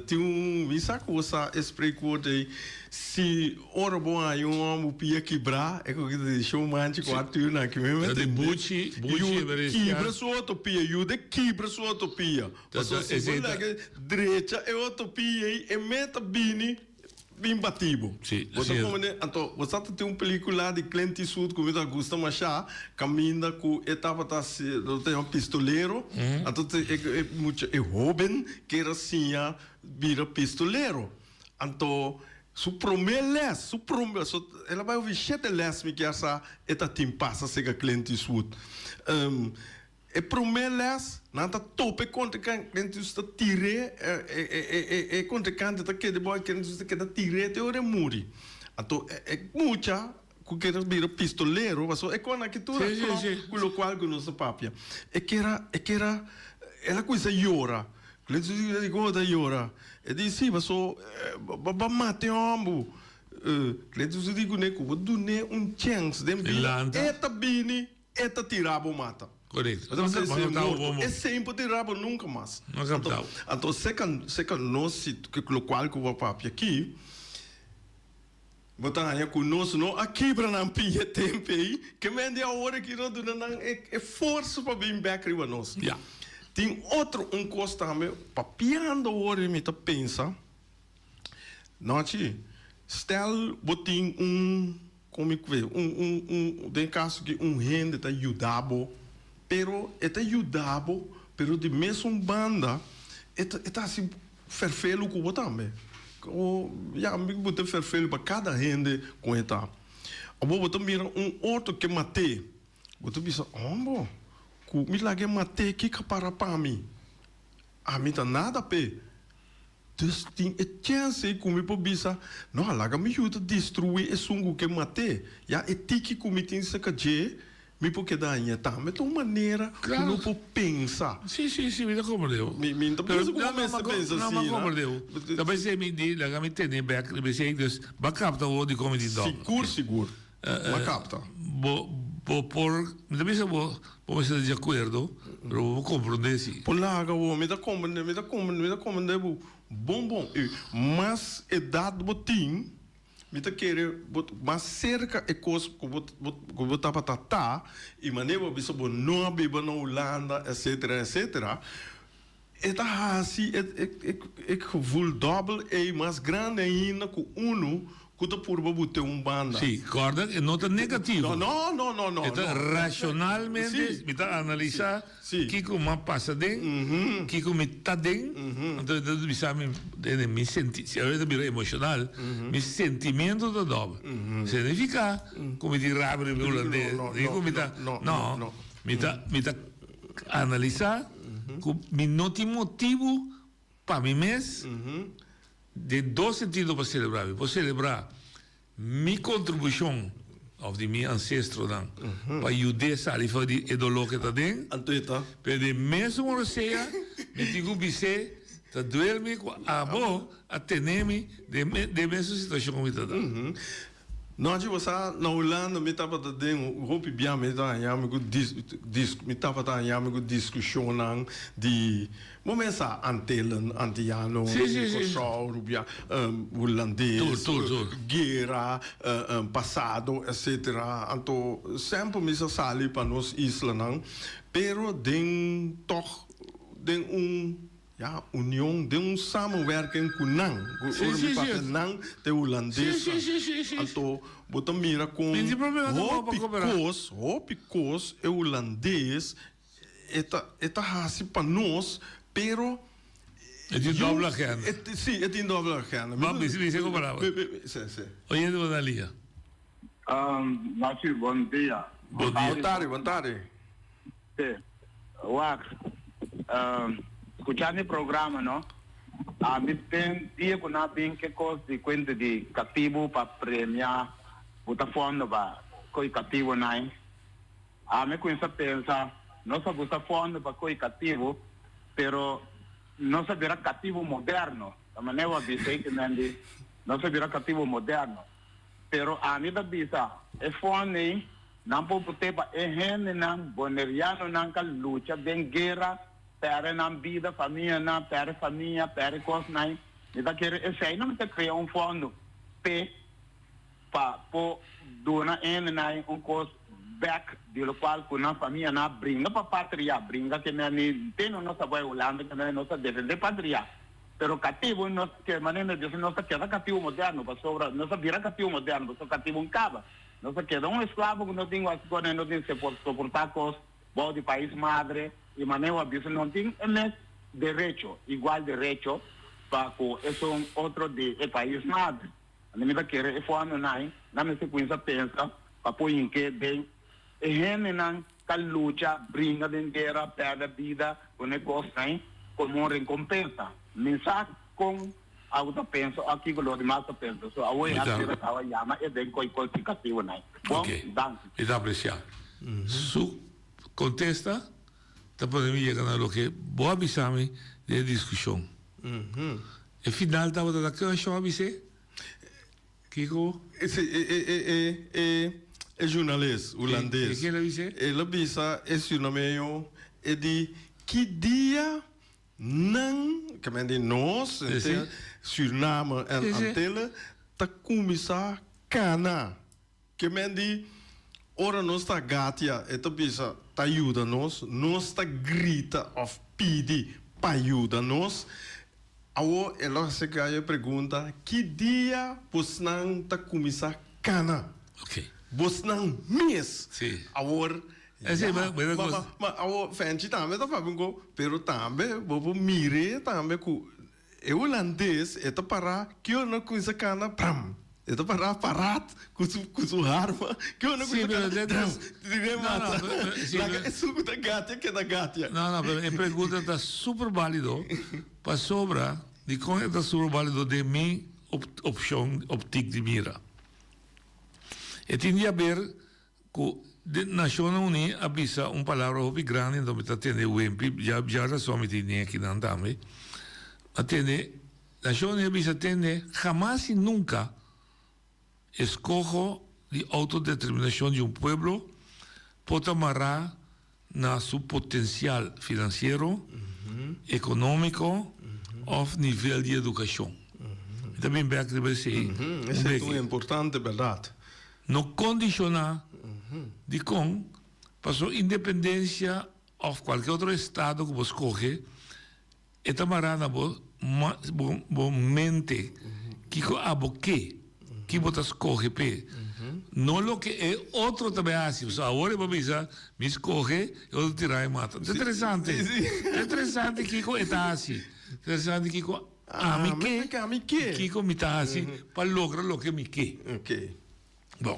Tin un, mi sa ku bo sa e spreekwoord ei, si ora bo haña un hòmber pia kibrá, e ku ta di show manchi ku Arthur nan aki mi Ta di buchi, buchi e bere Kibra su otro pia, yud'é kibra su otro pia. Pasobra si bo laga drecha e otro pia ei, e meta bini. Bin bati bo. Sí, Bo ta así es. komende, anto bo sa ta tin un pelikula di Clint Eastwood ku mi ta gusta mashá, kaminda ku e tabata si, lo ta yama pistolero, anto te e e mucha e hóben ker a siña bira pistolero. Anto su promé lès, su promé, so el a bai hopi shete lès mi kier sa e ta tin pasa serka Clint Eastwood. E promé lès, nan ta topa e kontrinkante, Clint ta tir'é, e kontrinkante ta keda bou, Clint ta keda tir'é te ora e muri. Anto e mucha ku kier a bira pistolero, pasobra e kònde aki tur a klòp ku lokual ku nos ta papia. E kier a, e kier a, el a kuminsá yora. Clint di, Dikon bo ta yora? E di, Si, pasobra bo a mata e hòmber. Clint di kuné ku bo dun'é un chèns den bida, e ta bini. E ta tira bo mata. Correcto. Bo ta bisa No esei captao morto. bo. Esei por tira bo nunca mas. No captao. Anto seca seca nos si locual cu bo a papia aki, bo ta haña cu nos no a kibra nan pia tempo ei, ke men di awor aki no duna nan e e forsa pa bin bek riba nos. Ya. Tin otro un cos tambe, papiando awor mi ta pensa, Nochi, stel bo tin un, kon mi kwe, un, un, un, den kaso ki un hende ta yuda bo, pero e ta yuda bo, pero di mesun banda e ta, e ta hasi ferfelu ku bo tambe. O, ya, mi bo ta ferfelu pa kada hende kon e ta. Abo bo ta mira un otro ke mat'é, bo ta bisa, Hombo, ku mi laga e mat'é, kiko a para pa mi? Ami ta nada p'e. Dus tin e chèns ei ku mi por bisa, No, laga mi yuda destruí esun ku ke mat'é. Ya e tiki ku mi tin serka dje, mi por keda hañ'é tambe. Ta un manera ku no por pensa. Sí, sí, sí, mi ta komprendé bo. Mi mi no ta pensa ku bo mester pensa No, asina. mi a komprendé bo. Ta p'esei mi di, laga mi tene bèk riba esei. Dus, bo a kapta awor dikon mi tin dòkter. Sigur, sigur. Bo a kapta. Bo, bo por, mi ta bisa bo, bo mester ta di akuerdo, pero bo por komprondé si. Por laga bo, mi ta komprendé, mi ta komprendé, mi ta komprendé bo bon bon. I mas edat bo tin, mi ta kere bo mas serka e kos ku bo, bo, ku bo tabata ta, i manera bo a bisa bo no a biba na Hulanda, etcetera, etcetera, e ta hasi e, e, e, e gevoel dòbel ei mas grandi ainda ku unu ku ta purba bute un banda. Sí, kòrda e no ta negativo. No, no, no, no, E ta no. rashonalmente, Sí. mi ta analisá Sí. kiko mi a pasa den, kiko mi ta den, anto e ta bisa mi den mi senti, si awe ta bira emoshonal, mi sentimiento ta dòbel. Signifiká ku mi tin rabia riba e hulandes, No, no, ni ku mi ta, no, no, no, no. mi ta, mi ta Analisá ku mi no tin motibu pa mi mes den dos sentido pa selebrá. Mi por selebrá mi kontribushon òf di mi ansestronan pa yud'é sali for di e doló ku e ta den. Pero den mesun ora sea mi tin ku bis'é ta duel mi ku abo a tene mi den e mesun situashon ku mi ta den. Nochi pasá na Hulanda mi tabata den hopi bia mi ta haña mi ku dis mi tabata haña mi ku diskushonnan di bo mes sa Antillen, Antiano, Kòrsou, Rubia, Hulandes, guera, pasado etcetera. Anto semper mi sa sali pa nos islanan pero den tòg den un Ya, union den un samenwerking ku nan. Ku ora mi papia nan ta e hulandesnan. Anto bo ta mira kon hopi kos, hopi kos e hulandes e ta e ta hasi pa nos, pero E tin doble agenda. Si, e tin doble agenda. Bo a bisa bisa ku palabra. Si, si. Oyente bo ta lia. Nachi, bon dia. Bon dia. Bon tardi, bon tardi. Sí. Wak, skuchando e programa no, ami den dia ku nan a bin ke kos di kuenta di katibu pa premia buta fondo pa ko'i katibunan, ami kuminsá pensa nos a busa fondo pa ko'i katibu, pero nos a bira katibu moderno, ta manera bo a bisa ei kimen di nos a bira katibu moderno, pero ami ta bisa e fondo ei. Nan por vot'é pa e hendenan bonerianonan ka lucha den guera, pèrdè nan bida, famianan, pèrdè famia, pèrdè kosnan. Mi ta kere esei nan mester krea un fondo p'e pa por duna e hendenan un kos bèk di lokual ku nan famianan a bringa pa patria, bringa ke men ni tene nos a bai Hulanda ke men nos a defendé patria. Pero katibu nos ke manera mi a bisa nos ta keda katibu moderno pasobra nos a bira katibu moderno pasobra katibu un kaba. Nos a keda un esklavo ku no tin wak kone no tin soportá kos bou di pais madre i manera a bisa no tin e mes derecho igual derecho pa ku esun otro di e pais madre. Anto mi ta kere e fondonan nan mester kuminsá pensa pa por hink'é den e hendenan ta lucha bringa den guera pèrdè bida ku e kosnan komo un rekompensa. Mi sa kon Awo ta pensa o kiko lo dimas ta pensa. So awo e hasi awa yama e den koi koi ki katibo nai. Bon, danki. Mi ta aprecia. Su contesta ta pone mi yega na loke bo a bisa mi den e discusion. E final tabata ta ke shon a bis'é? Kiko? Si, e e e e e e journalist hulandes. Ke el a bis'é? El a bisa e surnameño e di ki dia Nan, ke men di nos, Suriname en Antille, ta kuminsá kana. Ke men di, ora nos ta gatia, e ta bisa ta yuda nos, nos ta grita òf pidi pa yuda nos. Awor el a hasi e pregunta, ki dia bosnan ta kuminsá kana? Bosnan mes. Awor Esei ma buena cosa. Ma awo Fenchi tambe ta papia un ko, pero tambe bo por mir'é tambe ku e hulandes e ta pará ki ora nan kuminsá kana pram e ta pará parat ku su ku su harma ki ora nan kuminsá kana tram tira e mata laga esun ku ta gatia keda gatia. No no pero e pregunta ta super balido pasobra dikon e ta super balido den mi opshon optik di mira e tin di haber Ku de Nashonnan Uní a bisa un palabra hopi grandi, anto mi ta tende Wempi, ya ya rason mi tin den akinan tambe. A tende, Nashon Uní a bisa tende, hamas i nunka eskoho di outodeterminashon di un pueblo por ta mará na su potensial finansiero, ekonómiko òf nivel di edukashon. Mi ta bin bèk riba esei un Esei ta un importante bèrdat. No kondishoná dikon pasobra independensia òf kualke otro estado ku bo skohe e ta mará na bo bo mente kiko abo ke, ki bo ta skohe p'e. No loke e otro ta bai hasi. Pasobra awor e bo bisa mi skohe e otro tira e mata. Ta interesante. Ta interesante kiko e ta hasi. Ta interesante kiko ami ke, kiko mi ta hasi pa logra loke mi ke. Bon,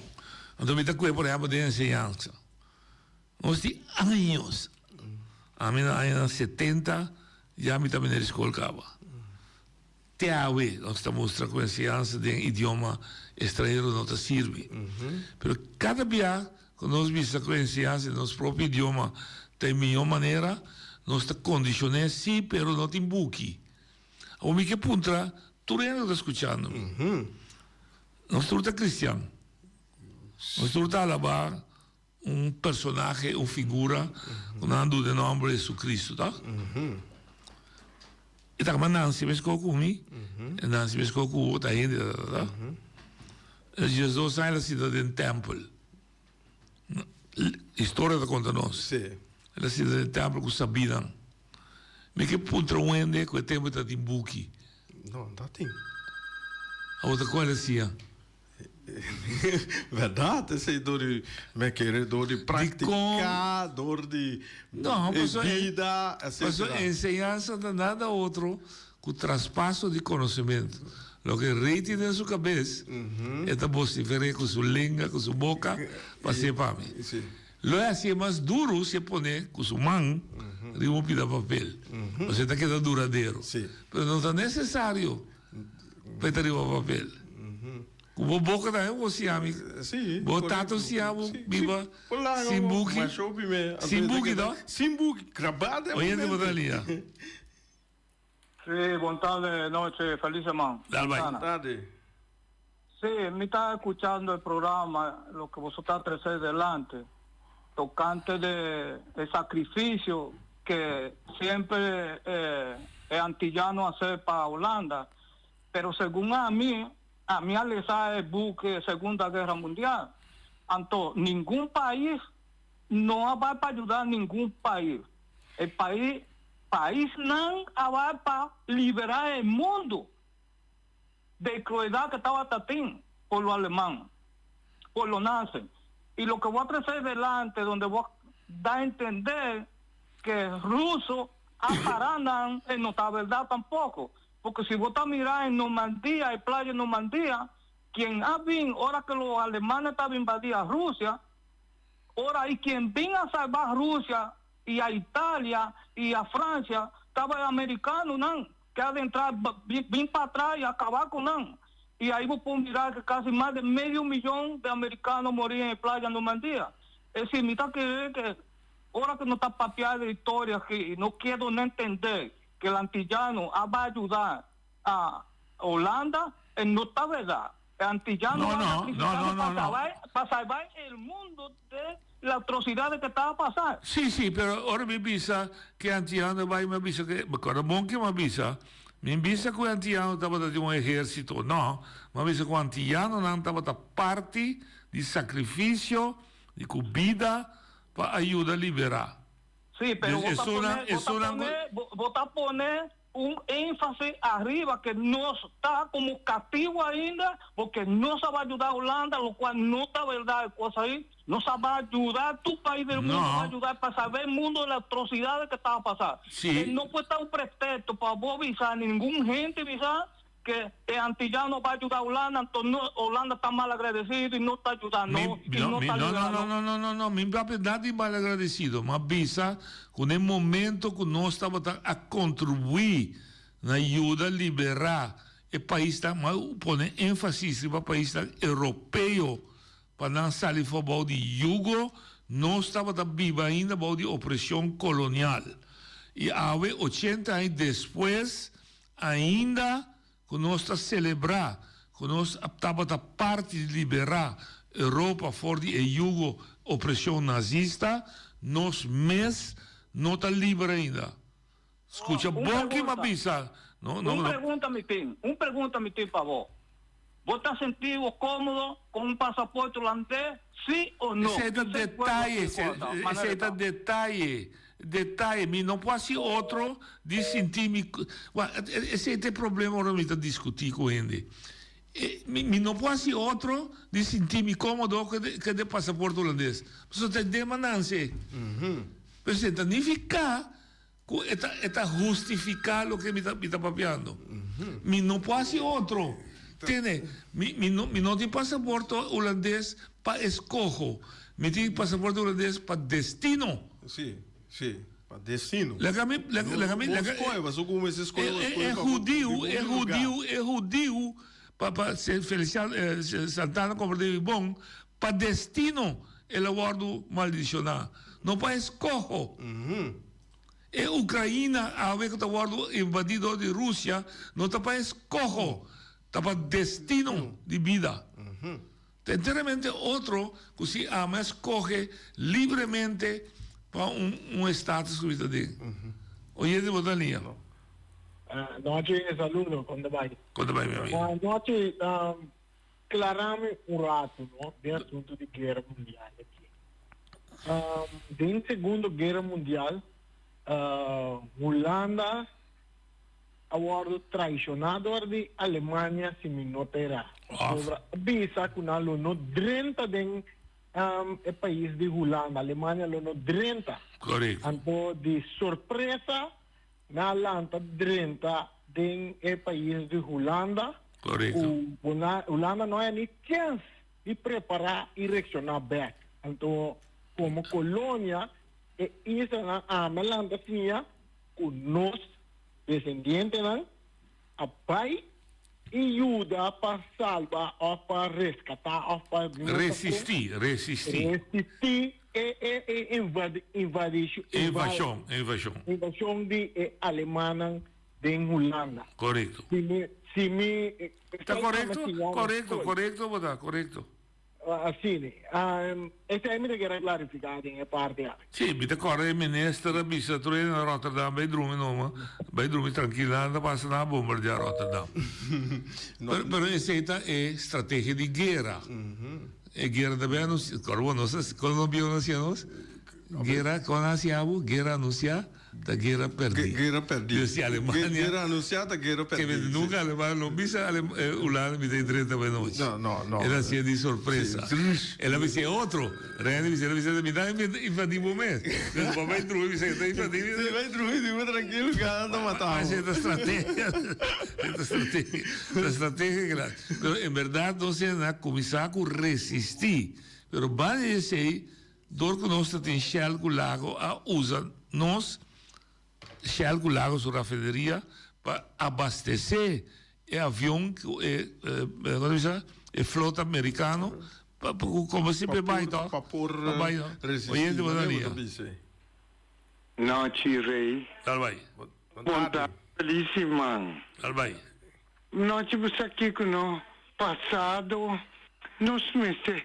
anto mi ta kue por ehempel den enseñansa. Nos tin años, ami na añanan setenta ya mi ta bini di skol kaba. Te awe nos ta mustra ku enseñansa den idioma estranhero no ta sirbi. Pero kada bia ku nos bisa ku enseñansa den nos propio idioma ta e mihó manera, nos ta kondishoné sí, pero no tin buki. Awor mi ke puntra tur hende ku ta skuchando mi, nos tur ta kristian, nos tur ta alabá Un personahe, un figura ku nan a duna e nòmber Jesucristo, ta? E ta kaba nansi meskos ku mi, e nansi meskos ku bo, ta hende, ta, ta, ta. Jesus a el a sinta den tèmpel. Historia ta konta nos. El a sinta den tèmpel ku sabinan. Mi ke puntra un hende ku e tempu ta tin buki. No, ta tin. Awor ta kon el a siña? Berdad, esei dor di me kere dor di practica, dor di No, e paso e bida, paso etcetera. enseñansa ta nada otro cu traspaso di conocemento. Loke rey tin den su cabes, e ta vocifer'é cu su lenga, cu su boca, pa hacié pa mi. Lo e hacié mas duro si e pone cu su man riba un pida papel, pasobra e ta keda duradero. Pero no ta necesario. P'e ta riba papel. Ku bo boka tambe bo siña mi. Bo tata siña bo biba sin buki. Sin buki no? Sin buki, grabá den Oyente bo ta lia. Sí, bon tarde, noche, feliz seman. Dal bai. Tarde. Sí, mi ta escuchando el programa, lo que vos está trece delante, tocante de el sacrificio que siempre eh, el antillano hace para Holanda. Pero según a mí, a mí alesa el buque Segunda Guerra Mundial. Anto, ningún país no va para ayudar a ningún país. El país, país no va para liberar el mundo de crueldad que estaba tatín por los alemán, por los nazis. Y lo que voy a traer delante, donde voy a dar a entender que rusos aparandan, eh, no está verdad tampoco. Porque si vos estás mirando en Normandía, en playa de Normandía, quien ha venido, ahora que los alemanes estaban invadiendo a Rusia, ahora y quien vino a salvar a Rusia y a Italia y a Francia, estaba el americano, ¿no? Que ha de entrar, bien para atrás y acabar con ¿no? Y ahí vos podés mirar que casi más de medio millón de americanos morían en playa Normandía. Es decir, mira que, que ahora que no está papeada de historia aquí, y no quiero no entender que el antillano va a ayudar a Holanda, eh, no está verdad. El antillano No, va a no, sacrificar no, no, para no, no. salvar- para salvar el mundo de la atrocidad que estaba pasando. Sí, sí, pero ora mi bisa ku e antiano bai mi a bisa ku, mi kòrda bon ke mi a bisa, mi bisa ku e antiano tabata den un ehérsito, no, mi a bisa ku antianonan tabata parti di sakrifisio di ku bida pa a yuda liberá. Sí, pero Dus bo ta esunnan, pone, bo ta esunnan ku. pone, bo, bo ta pone un énfasis arriba que nos ta como cativo ainda, porque no se va a ayudar a Holanda, lo cual no está verdad, cosa ahí. No se va a ayudar tu país del mundo, No. va a ayudar para saber el mundo de las atrocidades que estaba pasando. Sí. Que no puede estar un pretexto para vos avisar, ningún gente avisar que el antillano va a ayudar a Holanda, entonces no, Holanda está mal agradecido y no está ayudando. Mi, y no, no mi, está no, no, liberando. no, no, no, no, no, mi papia nada mal agradecido, ma bisa ku na e momento ku nos tabata a kontribuí na yuda liberá e paisnan, ma pone énfasis riba paisnan europeo pa nan sali for bou di yugo, nos tabata biba ainda bou di opreshon kolonial. I awe ochenta aña despues Ainda ku nos ta selebrá ku nos a tabata parti di liberá Europa for di e yugo opreshon nazista, nos mes no ta liber ainda. Skucha Un bon ki m'a pregunta. bisa. No, no, Un no. pregunta mi tin, un pregunta mi tin pa bo. Bo ta sinti bo kómodo ku un pasaporte hulandes, sí o no? Esei ta Esei pueblo detaye, tin cosa, manera esei ta ta. detaye, detaye. Mi no por hasi otro di sinti mi, wak, esei ta e problema ora mi ta diskutí ku hende. E, mi, mi no por hasi otro di sinti mi kómodo ku e de pasaporte hulandes. Pasobra ta e dema nanse. Pero esei ta nifiká Ku e ta e ta hustifiká loke mi ta mi ta papiando. Mi no por hasi otro. Tene, mi mi no mi no tin pasaporte hulandes pa eskoho. Mi tin pasaporte hulandes pa destino. Sí, sí, pa destino. Laga mi laga laga mi No laga skohe, pasobra ku mester skohe e bo e skohe e pa bo hudiu di e bo lugar. hudiu e hudiu pa pa Feliciano Santana komprende mi bon, pa destino el a wòrdu maldishoná, no pa eskoho. E Ukraina awe ku ta wòrdu invadí dor di Rusia no ta pa eskoho, ta pa destino di bida. Ta enteramente otro ku si ami a skohe libremente pa un un estatus ku mi ta den. Oyente bo ta liña. Nochi saludo, kon ta bai? Kon ta bai mi amigo? Nochi, Klarami un ratu no den asuntu di guera mundial aki. Den segundo guera mundial Hulanda a wòrdu traishoná dor di Alemania si mi no ta erá. Pasobra a bisa ku nan lo no drenta den e pais di Hulanda, Alemania lo no drenta. Anto di sorpresa Nan a lanta drenta den e pais di Hulanda ku Hulanda no a ni chèns di prepará i reakshoná bèk. Anto komo kolonia e islanan ami a lanta siña ku nos desendientenan a bai i yuda pa salba òf pa reskatá òf pa Resistí, resistí. Resistí e e e invadi invadishon Invashon, invashon. invashon di e alemannan den Hulanda. Korekto. Si mi. Si mi Ta korekto, korekto, korekto bo ta, korekto. Asina, esei mi ta kere klarifiká den e parti aki. Sí, mi ta kòrda e minister a bisa tur hende na Rotterdam bai drumi numa, bai drumi trankil, nada ta pasa, nan a bombardiá Rotterdam. Pero, pero esei ta e strategia di guera. E guera ta bin anunsiá, kòrda bo, nos a, kon nos bieu nan hasié nos? Guera, kon nan hasiá bo? Guera anunsiá. Ta guera perdí. Guera perdí. Dios si Alemania. Guera anunciá ta guera perdí. Kende nunca Alemania lo bisa Hulanda mi ta drenta bo nochi. No, no, no. El a hasié di sorpresa. El a bisa e otro. Rene bisa, el a bisa mi ta invadí bo mes. Entonces bo bai drumi bisa ta invadí mi. Si bai drumi dime tranquilo que anda ta mata bo. Esa ta estrategia. Esta estrategia. Ta estrategia que la. Pero en berdad nos a cuminsa cu resistí. Pero banda di esey. Dor ku nos ta tin Shell ku Lago a usa nos Shell ku Lago su rafineria pa abastesé e avion ku e kon ta bisa e flota merikano pa ku kombustible bai tòg Pa por pa bai no resistí oyente bo manera ta bo ta bisa. Nochi Rey. Dal bai. Bon tardi feliz siman. Dal bai. Nochi bo sa kiko no pasado nos mester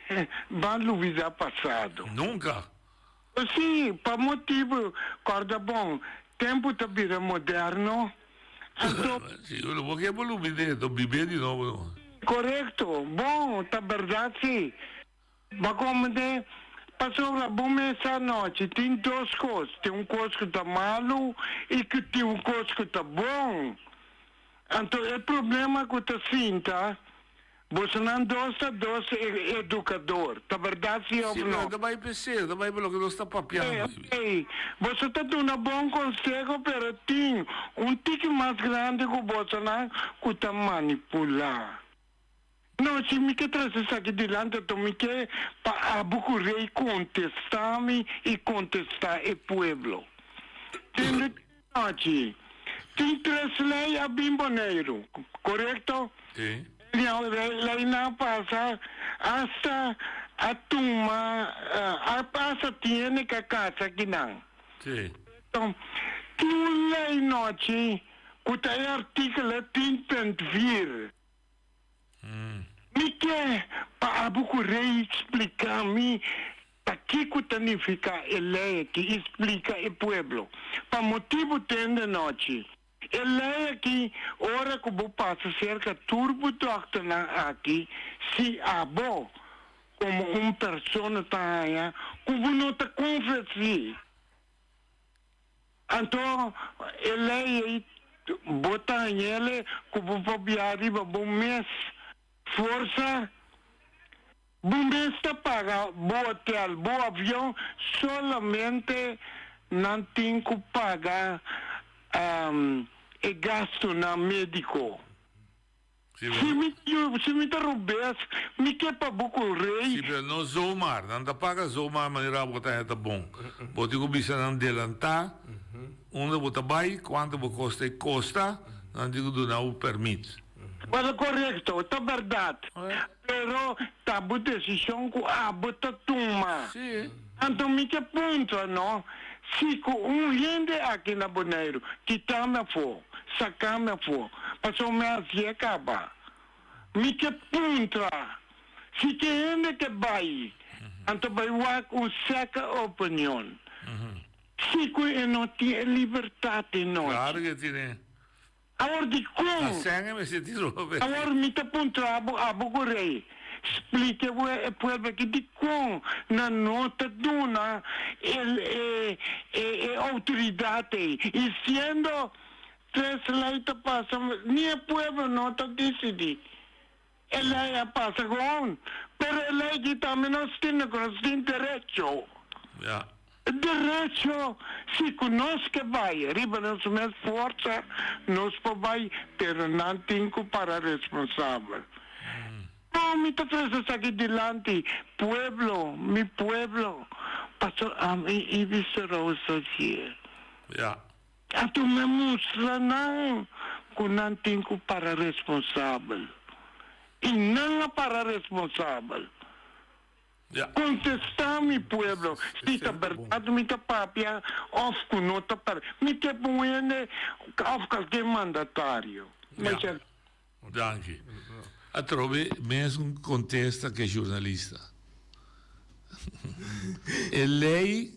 ban lubida pasado. Nunca. Si, pa motibu, corda bon, tempu ta bira moderno, anto. Si, lo bo ke bo lubid'é, to bib'é di nobo no. Corecto, bon, ta berdad si. Bo comprende? Pasobra bo mes anochi tin dos cos, tin un cos cu ta malu y cu tin un cos cu ta bon. Anto e problema cu ta sinta, bosonan dos ta dos educador, ta berdad si of Sí, no? pero ta bay p'esei, ta bay pa loke nos ta papiando. Ey, boso ta duna bon conseho, pero tin un tiki mas grandi cu bosonan cu ta manipula. No, si mi ke trese esaki dilanti anto mi ke pa abo ku rei kontestá mi i kontestá e pueblo. Tende ki anochi tin tres lei a bin Boneiru, korekto? Sí. Leinan a pasa asta a tuma, a pasa tiene ke a kasa kinan. Sí. Korekto? Tin un lei nochi ku ta e artíkulo 10.4. Mi ke pa abo ku rei splika mi ta kiko ta nifiká e lei aki i splika e pueblo. Pa motibu tende nochi, e lei aki ora ku bo pasa serka tur bo dòkternan aki, si abo komo un persona ta haña ku bo no ta konvensí. Anto e lei ei bo ta hañ'ele ku bo por bia riba bo mes forsa? Bo mes ta paga bo hotel, bo avion, solamente nan tin ku paga e gastunan médiko. Si mi si mi ta robes, mi ke pa bo ku rei. Si, pero no zomaar. Nan ta paga zomaar manera bo ta heta bon. Bo tin ku bisa nan delantá unda bo ta bai, kuantu bo kosta e kosta, nan tin ku duna bo permit. Bueno, korekto, ta bèrdat. Pero ta bo desishon ku abo ta tuma. Anto mi ke puntra no, si ku un hende aki na Boneiru kita mi afó, saka mi afó, pasobra mi hasié kaba. Mi ke puntra si ke hende ke bai, anto bai wak un second opinion. Si ku e no tin e libertat di nochi. Claro ke tine. Awor dikon? Ta sèn e mester tin robe. Awor mi ta puntra bo, abo ku rei, splike bo e pueblo aki dikon nan no ta duna e e outoridat ei. I siendo tres lei ta pasa, ni e pueblo no ta disidí. E lei a pasa gewoon, pero e lei aki tambe nos tin ku nos tin derecho. Ja. Derecho si ku nos ke bai riba nos mes forsa nos por bai, pero nan tin ku para responsabel. No, mi ta trese esaki dilanti pueblo, mi pueblo, paso ami i Mister Rosa hier. Ja. Anto mi a mustra nan ku nan tin ku para responsabel. I nan a para responsabel. Kontestá mi pueblo si ta bèrdat mi ta papia òf ku no ta pèr. Mi ke pon hende òf kalke mandatario. Ya. Danki. Atrobe mesun kontesta ku e journalista. E lei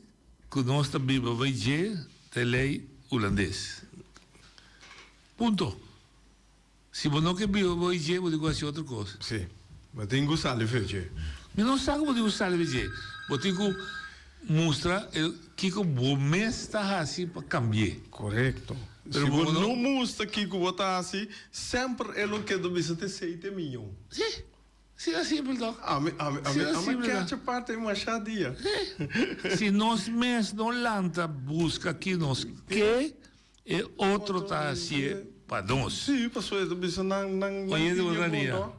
ku nos ta biba bai dje ta e lei hulandes. Punto. Si bo no ke biba bai dje bo tin ku hasi otro kos. Si. Bo tin ku sali fe dje. Mi no sa ku bo tin ku sali fe dje. Bo tin ku mustra e kiko bo mes ta hasi pa kambi'é. Korekto. Pero Si bo bo no. no mustra kiko bo ta hasi, semper e lo keda bisa te esei te mion. Si. Asina simpel toch? Ami, ami, ami, Asina ami simpel ta. kecha parti masha dia. Si nos mes no lanta buska ki nos ke, e otro ta hasié pa nos. Sí, pasobra e ta bisa nan, nan, nan Oye, tin bo e ta lia.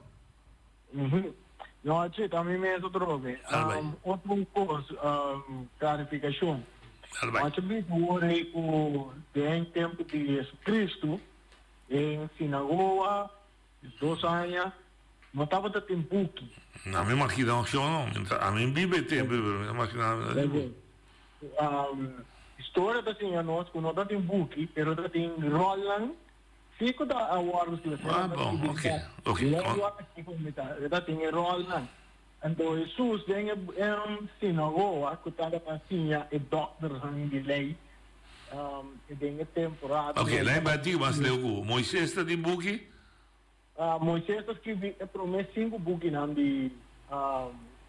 punto. No, che, ta mi mes atrobe. Dal bai. Otro kos, klarifikashon. Dal bai. Nos a bisa wor ei ku den tempu di Jesucristo, den sinagoga, 12 aña, no tabata tin buki. Na mi maginashon no, mi ta, ami biba e tempu ei, pero mi ta magina mi no tin buki. Historia ta siña nos ku no ta tin buki, pero ta tin ròlnan sí ku ta a wòrdu skibí. Ah, bon, ok, ok. Lengua e ta tin e ròlnan. Anto Hesus den e sinagoga ku tabata siña e dòkternan di lei den e temporada. Ok, laat me bati mas leu ku bo. Moises ta tin buki? Moises a skibi e promé sinku bukinan di,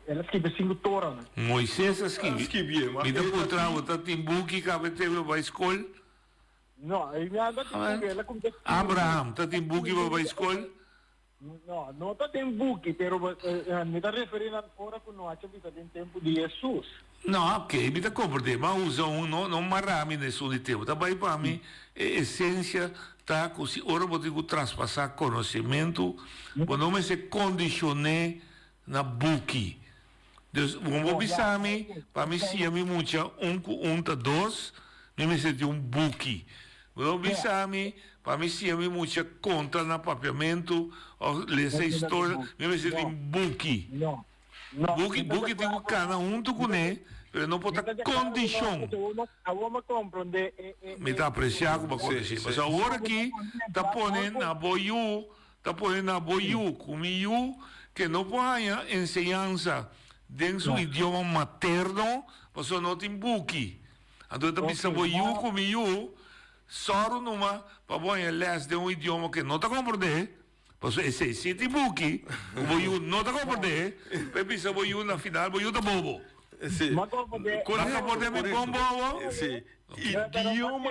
el a skibi e sinku Toranan. Moises a skibi. Mi ta puntra bo, ta tin buki kaba e tempu pa bai skol? No, mi a ta tin buki, el a kuminsá skibi. Abraham ta tin buki pa bai skol? No, no ta den buki, pero mi ta referí na ora ku Noach a bisa den tempu di Hesus. No, ok, mi ta komprendé, ma usa un no, no mará mi na esun di tempu. Ta bai pa mi e esensia ta ku si ora bo tin ku traspasá konosementu, bo no mester kondishoné na buki. Dus, bo por bisa mi, pa mi siña mi mucha un ku un ta dos, mi mester tin un buki. Bo no bisa mi, pa mi siña mi mucha konta na papiamentu òf lesa historia, mi mester tin buki. Buki, buki tin ku kana huntu kuné, pero no por ta kondishon. Mi ta apresiá ku bo a konta así. Pasobra awor aki ta pone na bo yu Ta pone na bo yu ku mi yu ke no por haña enseñansa den su idioma materno pasobra no tin buki. Anto e ta bisa bo yu ku mi yu sòru numa pa bo haña lès den un idioma ke no ta komprendé, pasobra esei si tin buki ku bo yu no ta komprendé, pa e bisa bo yu na final bo yu ta bobo. Ma komprendé mi bon bobo? Idioma.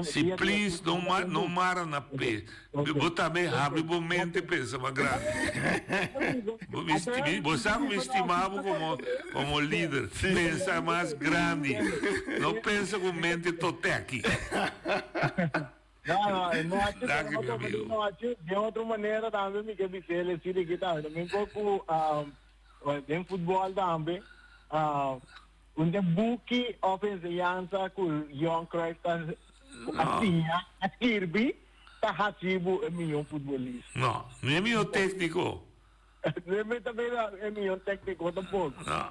Si please no no mara na pe bo tambe habri bo mente pensa mas grandi bo sa ku mi stima bo komo komo lider pensa mas grandi no pensa ku mente toteki. Danki mi amigo. Un ta buki of enseñansa ku Johan Cruijff ta a siña, a skirbi, ta hasi bo e mihó futbolista. No, no e mihó tékniko. No e ta bira e mihó tékniko tampoko. No.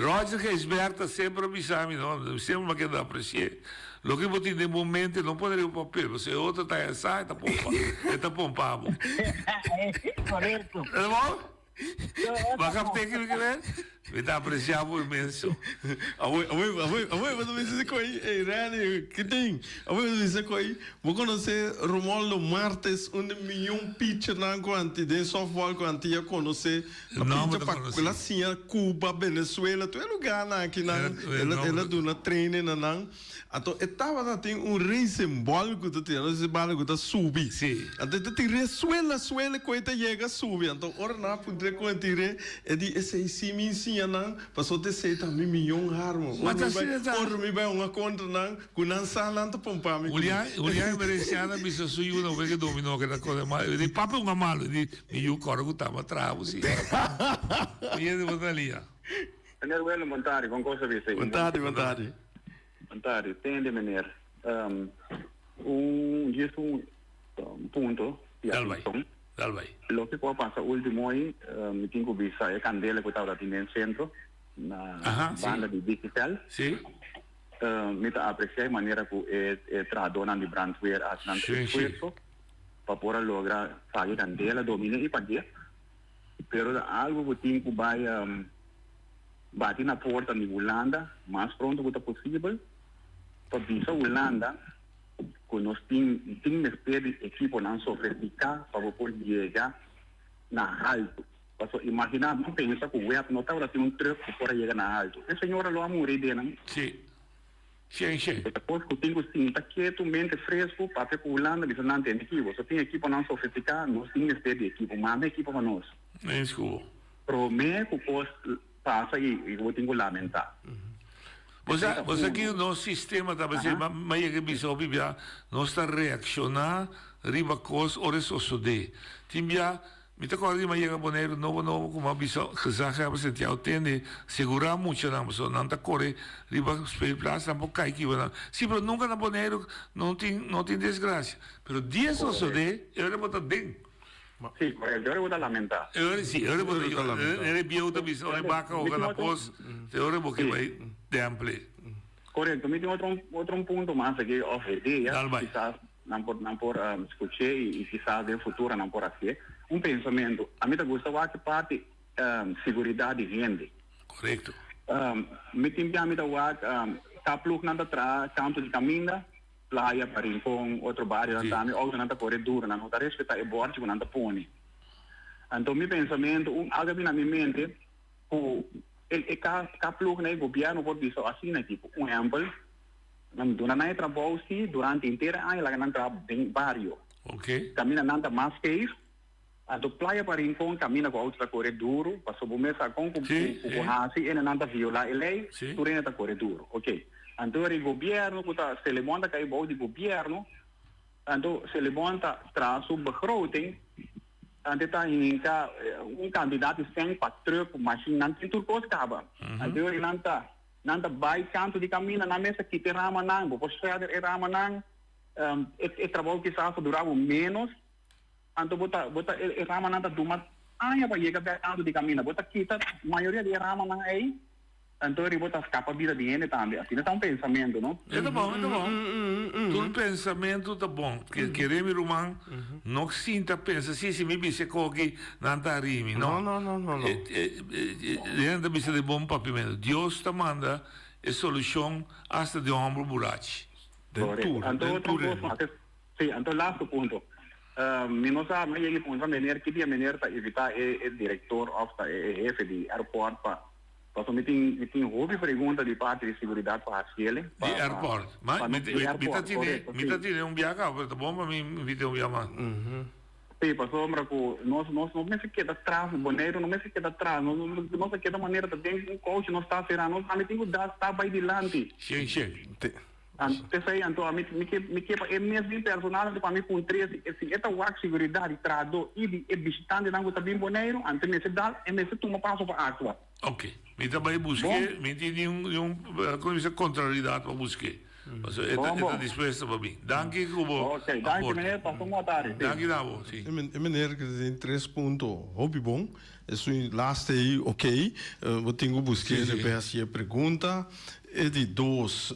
Roger Gijsbert ta semper a bisa mi, no, semper mi a keda apresi'é. Loke bo tin den bo mente no pone riba papel, pasobra e otro ta hesa e ta pompa, e ta pompa bo. Korekto. Bo? Bo a kapt'é kiko ki ven? Mi ta aprecia bo inmenso. Awor, awor, awor, awor bo ta bisa si koy, ey Randy, ki tin? Awor bo ta bisa koy, bo konosé Romualdo Martes, un di miyon pitchernan ku anti den softball ku anti a konosé. A No, bo pitcha ta pa konosé. el a siña Cuba, Venezuela, tur e lugarnan akinan, El el a, el a duna training na nan. Anto e tabata tin un racing ball ku ta tira, no si bala ku ta subi. Sí. Anto e ta tir'é suela suela ku e ta yega subi. Anto ora nan a puntr'é kon e tir'é, e di esei sí mi insiña nan, pasobra esei ta mi miyon arma. Ma Ora ta mi bai, asina ta. ora mi bai hunga kontra nan, ku nan sa nan ta pompa mi ku mi. Julian, Julian Emerenciana a bisa su yu nan wega dominó ke ta kore mal. E di, Papi hunga malu. E di, Mi yu kòrda ku taba traha bo sí. Oye, bo ta lia. Meneer Willem, bon tardi, bon kos a bisa Bon tardi, bon tardi. Bon tardi, tende meneer, un djis un punto di Dal bai, atencion. dal bai. Loke ku a pasa ultimo ei, mi tin ku bisa e kandela ku tabata tin den sentro, na Aha, si. banda di Digicel. Si. Mi ta apresiá e manera ku e trahadónan di brandweer a hasi nan esfuerso pa por a logra paga e kandela, dominé i pag'é. Pero ta algu ku tin ku bai bati na porta di Hulanda mas pronto ku ta posibel pa bisa Hulanda ku nos tin tin mester di ekiponan sofestiká pa bo por yega na haltu. Paso imaginá, bo pensa ku web no tabata tin un trùk ku por a yega na haltu. E señora lo a muri den nan. Sí. Shen shen. E ta kos ku tin ku sinta ketu, mente fresku, papia ku Hulanda, bisa nan tende ki boso tin ekiponan sofistiká, nos tin mester di ekipo, manda ekipo pa nos. Eens ku bo. Promé ku kos pasa i ku bo tin ku lamentá. Bo sa, bo sa ki nos sistema ta bese, ma yega bisa hopi bia, nos ta reakshoná riba kos ora e sosodé. Tin bia Mi ta kòrda di mi a yega Boneiru nobo nobo ku mi a bisa gezaghebber Santiago tende segurá muchanan pasobra nan ta kore riba speelplaats nan por kai kiba nan. Si pero nunka na Boneiru no tin no tin desgrasia pero dia sosodé e ora bo ta den. Si, korekto e ora bo ta lamentá. E ora si e ora bo ta yora e ora e bieu ta bisa ora e baka hoga na pos e ora bo ke bai dèmple. Korekto mi tin otro otro un punto mas aki òf idea kisas Nan por nan por scuché y y kisas den futuro nan por hacié. Un pensamiento, a mi ta gusta wak e parti siguridad di hende. Correcto. Mi tin bia mi ta wak ta ploegnan ta traha canto di caminda, playa pa Rincon, otro barionan tambe, autonan ta core duro, nan no ta respeta e borchi cu nan ta pone. Anto mi pensamiento, un algo a bini na mi mente cu e e ka ploegnan e gobierno por bisa asina tipo, un ehempel, Nan duna nan e trabou si durante henter e aña laga nan traha den bario. Kaminda nan ta mas safe. Anto Playa pa Rincon kaminda ku outo ta kore duru pasobra bo mes sa kon ku ku hasi ene nan ta viola e lei tur hende ta kore duru. Ok. Anto eri gobierno ku ta Selemon ta kai bou di gobierno anto Selemon ta traha su begroting anto e ta hinka un kantidat di sèn pa trùk mashin nan tin tur kos kaba. Anto eri nan ta. Nan ta bai kantu di kaminda, nan mes ta kita e ramanan, bo por shredder e ramanan, e trabou kisas ta dura bo ménos, anto bo ta bo ta e ramanan ta duma aña pa yega bek kantu di kaminda, bo ta kita mayoria di e ramanan ei, anto riba bo ta skapa bida di hende tambe, asina ta un pensamentu, no? E ta bon, e ta bon. Tur pensamentu ta bon. Kere mi ruman no sinta pensa, si, si mi bisa e koki, nan ta hari mi. No. No, no, no, no. Hende ta bisa den bon papiamentu, Dios ta manda e solushon asta den un hòmber burachi. Den tur, den tur hende. Sí, anto lastu punto. Mi no sa, mi a yega i puntra meneer ki dia meneer ta invitá e direktor òf ta e hefe di airport pa pasobra mi tin mi tin hopi pregunta di parti di seguridat pa hasiele. Di airport. Ma mi ta tine mi ta tine un biaha kaba pero ta bon pa mi invit'é un biaha mas. Sí, pasobra ku nos nos no mester keda tras, Boneiru no mester keda tras, nos nos a keda manera ta den un kouchi nos ta será, nos ami tin ku da stap bai dilanti. Shen shen. P'esei anto ami mi ke mi ke pa e mes bin personal anto pa mi puntr'é si si e ta wak siguridat di trahadó i di e bishitantenan ku ta bin Boneiru, anto e mester dal e mester tuma paso pa aktua. Ok, mi ta bai busk'é, mi tin niun niun komo bisa kontraridat pa busk'é. Pasobra e ta e ta dispuesto pa bin. Danki ku bo Ok, danki aporte. meneer, pasa un bon tardi. Danki na bo, si. E meneer ke tin tres punto hopi bon. Esun laste ei ok, bo tin ku busk'é despues hasi e pregunta. E di dos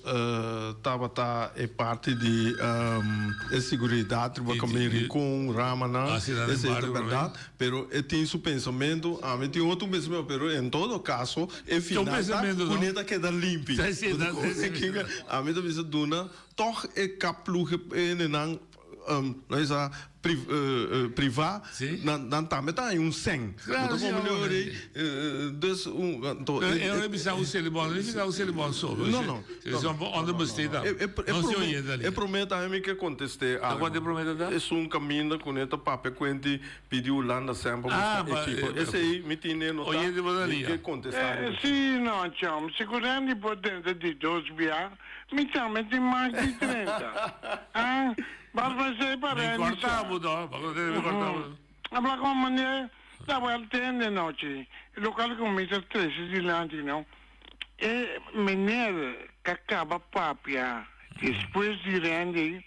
tabata e parti di e seguridat riba kamin Rincon, Ramanan, esei ta bèrdat, pero e tin su pensamentu, ami tin otro pensamentu, pero en todo kaso e final ta ku ne ta keda limpi. Ami ta bisa duna tòg e kaploeg e hendenan no priva nan tambe ta haña un sèn. Bo ta komprende ora ei? Dus un anto E ora bisa un selibon, no bisa un selibon so. No no. Selibon por onderbesteed dan. No se oyente ali. E prome tambe mi ke kontest'é algu. Kuantu e prome ta ta? Esun kaminda ku ne ta papia kuenti pidi Hulanda sèn pa buska ekipo. Esei mi tine notá mi ke kontestá riba. Si no chom, si ku Randy por drenta di dos bia, mi tambe tin mas di 30. Ah. Bas pensé pa Mi Randy corta sa. bo to, pa cu mi corta bo. Habla con meneer, tabata tende nochi, local cu mi ta trece dilanti no. E meneer ca caba papia despues di Randy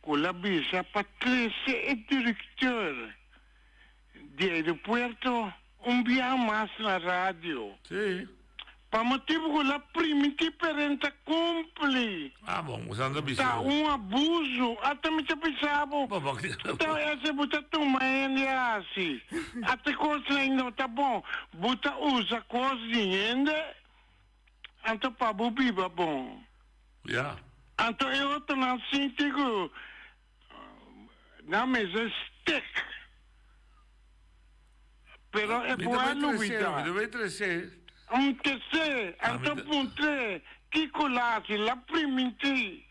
cu la bisa pa trece e directeur di aeropuerto un biaha mas na radio. Sí. Pa motibu ku la primintí pero e ta kumpli. Ah bon, bo sa bisa. Ta un abuso. Ata mi ta bisa bo. Ta ese bo ta tuma hende hasi. Ata kosnan no ta bon. Bo ta usa kos di hende anto pa bo biba bon. Ya. Anto e otronan sinti ku nan mester stek. Pero e por a lubida. Mi ta bay trece. Un tece, anto puntr'e kico la haci. La priminti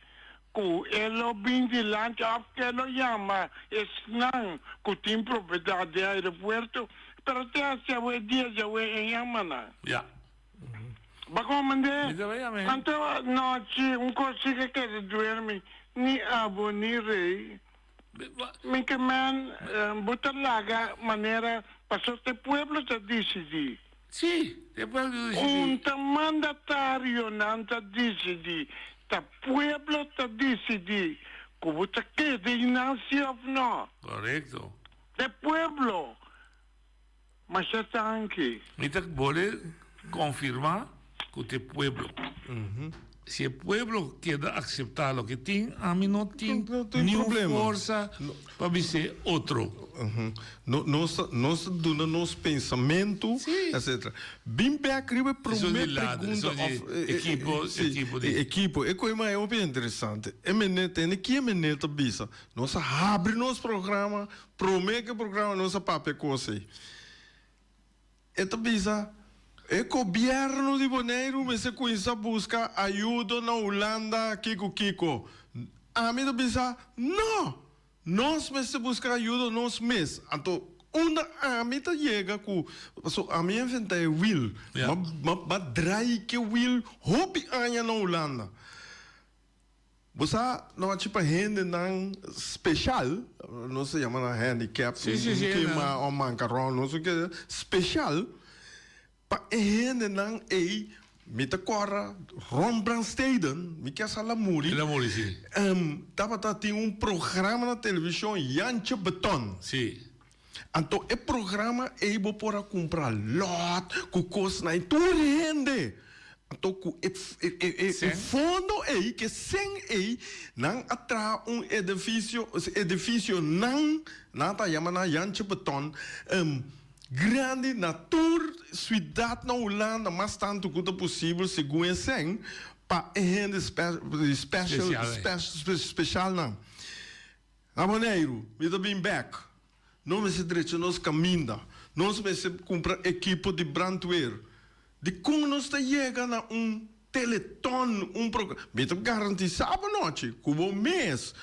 cu e lo bin dilanti of cu e lo yama esnan cu tin propiedad di aeropuerto, pero te hasta awe dia djawe e yama nan. Ya. Ba comprende? Mi ta bay yama e. Anto anochi un cos si ke keda duermi, ni abo ni rey. Mi ke men bo ta laga manera paso te pueblo ta disidí. Sí, te pueblo ta disidí. Un ta mandatarionan ta disidí, ta pueblo ta disidí ku bo ta keda einan sí òf no. Korekto. Te pueblo. Masha danki. Mi ta bole konfirmá ku te pueblo. Si e pueblo keda akseptá loke tin, ami no tin niun forsa pa bis'é otro. Nos ta nos ta duna nos pensamentu, etcetera. Bin bek riba e promé pregunta òf e ekipo. E koe mas hopi interesante. E meneer, tende ki e meneer ta bisa? Nos a habri nos programa Prome ku e programa nos a papia kos ei. E ta bisa, e gobièrnu di Boneiru mester kuminsá buska ayudo na Hulanda kiko kiko. Ami ta bisa, no! Nos mester buska ayudo nos mes. Anto unda ami ta yega ku, pasobra ami a inventá e wiel. M'a drai ku e wiel hopi aña na Hulanda. Bo sa no haci pa hendenan special, nos ta yama nan handicap, Sí, sí, sí, kema o mancaron, no sé ke, special, pa e hendenan ey, mi ta corda Ron Brandsteden, mi kier sa el a muri, El a muri, sí. tabata tin un programa na television, Jantje Beton. Sí. Anto e programa ey bo por a cumpra lot cu cosnan ey tur hende. Anto cu e e fondo ey, cu e cen ey, nan a traha un edificio, edificionan, nan ta yama nan Jantje Beton, grandi na tur ciudad na Hulanda, mas tanto cu ta posibel segun e cen, pa e hende special, specialnan. Na Boneiru, mi ta bin bek. Nos mester drecha nos kaminda. Nos mester kumpra ekipo di brandweer. Dikon nos ta yega na un teleton, un programa? Mi ta garantisá bo nochi ku bo mes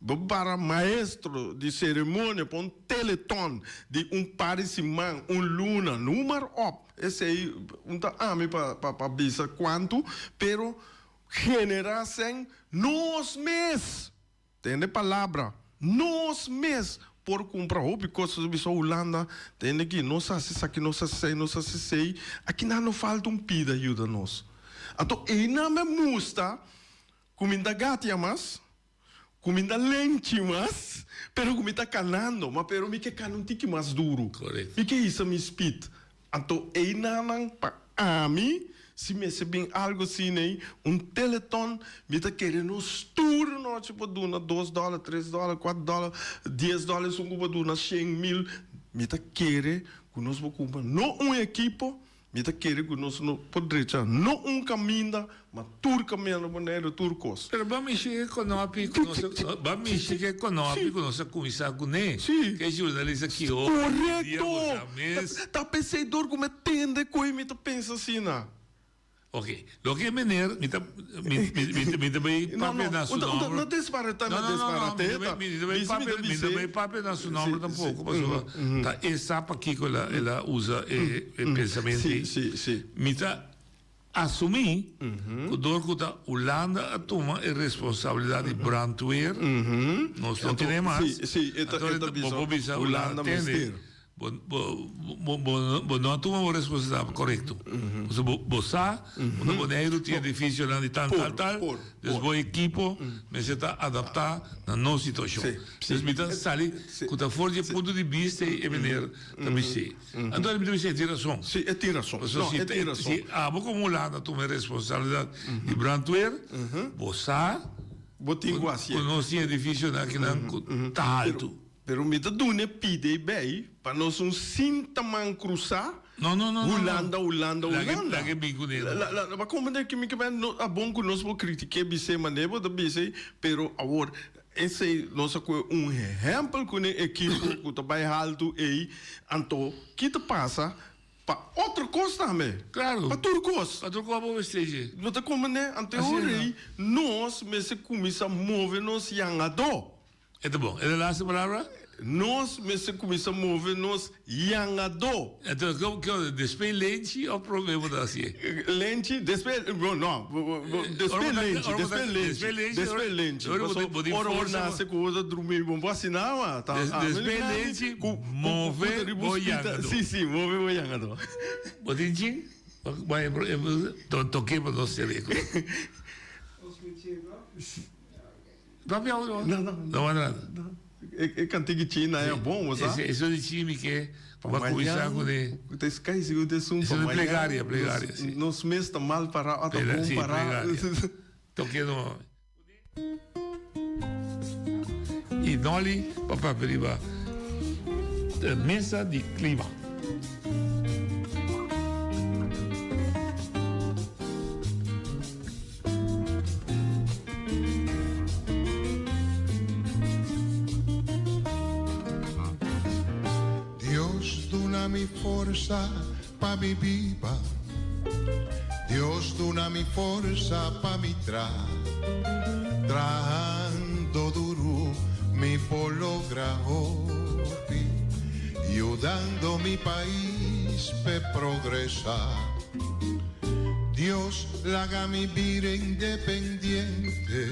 bo para maestro di seremonia pa un teleton di un par di siman, un luna, noem maar op. Esei un ta ami pa pa bisa kuantu, pero generá sèn nos mes. Tende palabra, nos mes por cumpra hopi cos ta bisa Hulanda, tende ki nos haci esaki, nos haci esey, nos haci esey, aki nan no falta un pida yuda nos. Anto eynan me musta cu mi ta gatia mas, cu mi ta lenchi mas, pero cu mi ta canando, ma pero mi ke cana un tiki mas duro, mi ke hisa mi speed. Anto einanan pa ami, si mester bin algo asina ei, un teleton, mi ta kere nos tur nochi por duna dos dòler, tres dòler, kuater dòler, dies dòler, esun ku por duna shen, mil, mi ta kere ku nos por kumpra no un ekipo, mi ta kere ku nos no por drecha no un kaminda, Ma tur kaminda na Boneiru, tur kos. Pero ban mishi ke konopi ku nos a, ban mishi ke konopi ku nos a kuminsá kuné. Ke jurnalista ki hopi dia bo sa mes. Korekto! Ta p'esei dor ku mi a tende koe mi ta pensa asina. Oke, loke meneer, mi ta, mi, mi, mi, mi ta bai papia na su nomber. No, no desbaratá, no desbarat'é. No, no, no, mi ta bai papia, mi ta bai papia na su nomber tampoko, pasobra ta e sa pakiko el a, el a usa e pensamentu ei. Sí, sí, sí. Mi ta. Asumí ku dor ku ta Hulanda a tuma e responsabilidat di brandweer, nos no tene mas. Anto bo por bisa Hulanda, tende, Bo bo bo bo no a tuma bo responsabilidat korekto. Pasobra bo bo sa ku na Boneiru tin edifisionan di tal tal tal, dus bo ekipo mester ta adaptá na nos situashon. Dus mi ta sali ku ta for di e punto di bista ei e meneer ta bis'é. Anto mi ta bis'é e tin rason. Si, e tin rason. Pasobra si e tin rason. Si abo komo Hulanda tuma e responsabilidat di brandweer, bo sa Bo tin ku hasié. ku nos tin edifisionan akinan ku ta haltu. Pero mi ta duna e pida ei bay pa nos un sinta man crusa No, no, no, no, Hulanda, no. Hulanda, Laga, Hulanda. laga e bin kuné, no. La, la, la, comprende ki mi ke bay no a bon ku nos por critique bis'e manera bo ta bisa ei, pero awor esei nos a kohe un ehempel kuné ekipo ku ta bay haltu ei, anto ki ta pasa pa otro kos tambe. Claro. Pa tur kos. Pa tur kos bo mester dje. Bo ta comprende? Anto Asina. ora ei nos mester kuminsa move nos yangadó. E ta bon. E ta laatste palabra? Nos mester cuminsa move nos yangadó. Entonces, ke ke despues lenchi of prome bo ta hacié? Lenchi, despues, no, despues lenchi, despues lenchi, despues lenchi. Ora bo nace cu bo ta drumi, bo no por haci nada. Despues lenchi, move bo yangadó. Si, si, move bo yangadó. Bo tin chin? Bai, toke pa nos cerebro. Papia awe no? No, no. No va nada. E, e cantiga china é bom, você Ese, eso di chimi que va comenzar con e. Te sky si te sun Eso de plegaria, plegaria, sí. Nos mes ta mal para, ata Plega, bom sí, para. plegaria. Toque no. Y Nolly pa papia riba mesa di clima. Dios duna mi forsa pa mi biba Dios duna mi forsa pa mi tra Trahando duru mi por logra hopi Yudando mi pais p'e progresa. Dios laga mi bira independiente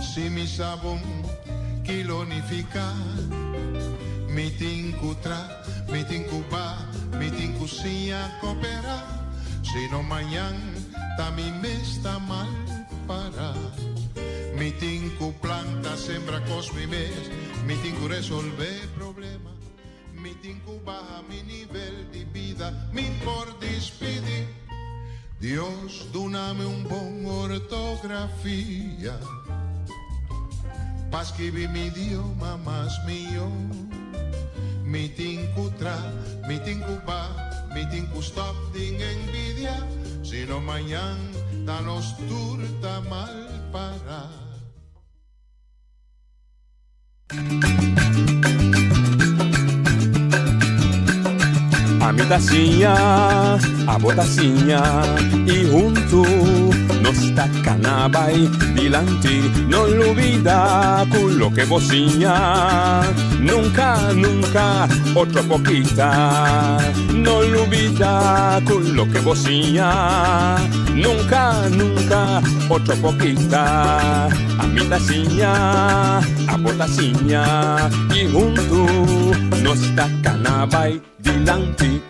Si mi sa bon ki lo nifiká Mi tin ku tra, mi tin ku ba, mi tin ku siña koperá Si no mañan ta mi mes ta mal pará Mi tin ku planta, sembra kos mi mes Mi tin ku resolvé problema Mi tin ku baha mi nivel di bida, mi por dispidi. Dios duna mi un bon ortografia pa skibi mi idioma mas mihó. Mi tin ku tra, mi tin ku ba, mi tin ku stòp din envidia, sino mañan ta nos tur ta mal pará. Ami ta siña, abo ta siña y huntu nos ta cana bay dilanti. No lubida cu loke bo siña nunca, nunca otro por kita. No lubida cu loke bo siña nunca, nunca otro por kita. Ami ta siña, abo ta siña y huntu nos ta cana bay dilanti.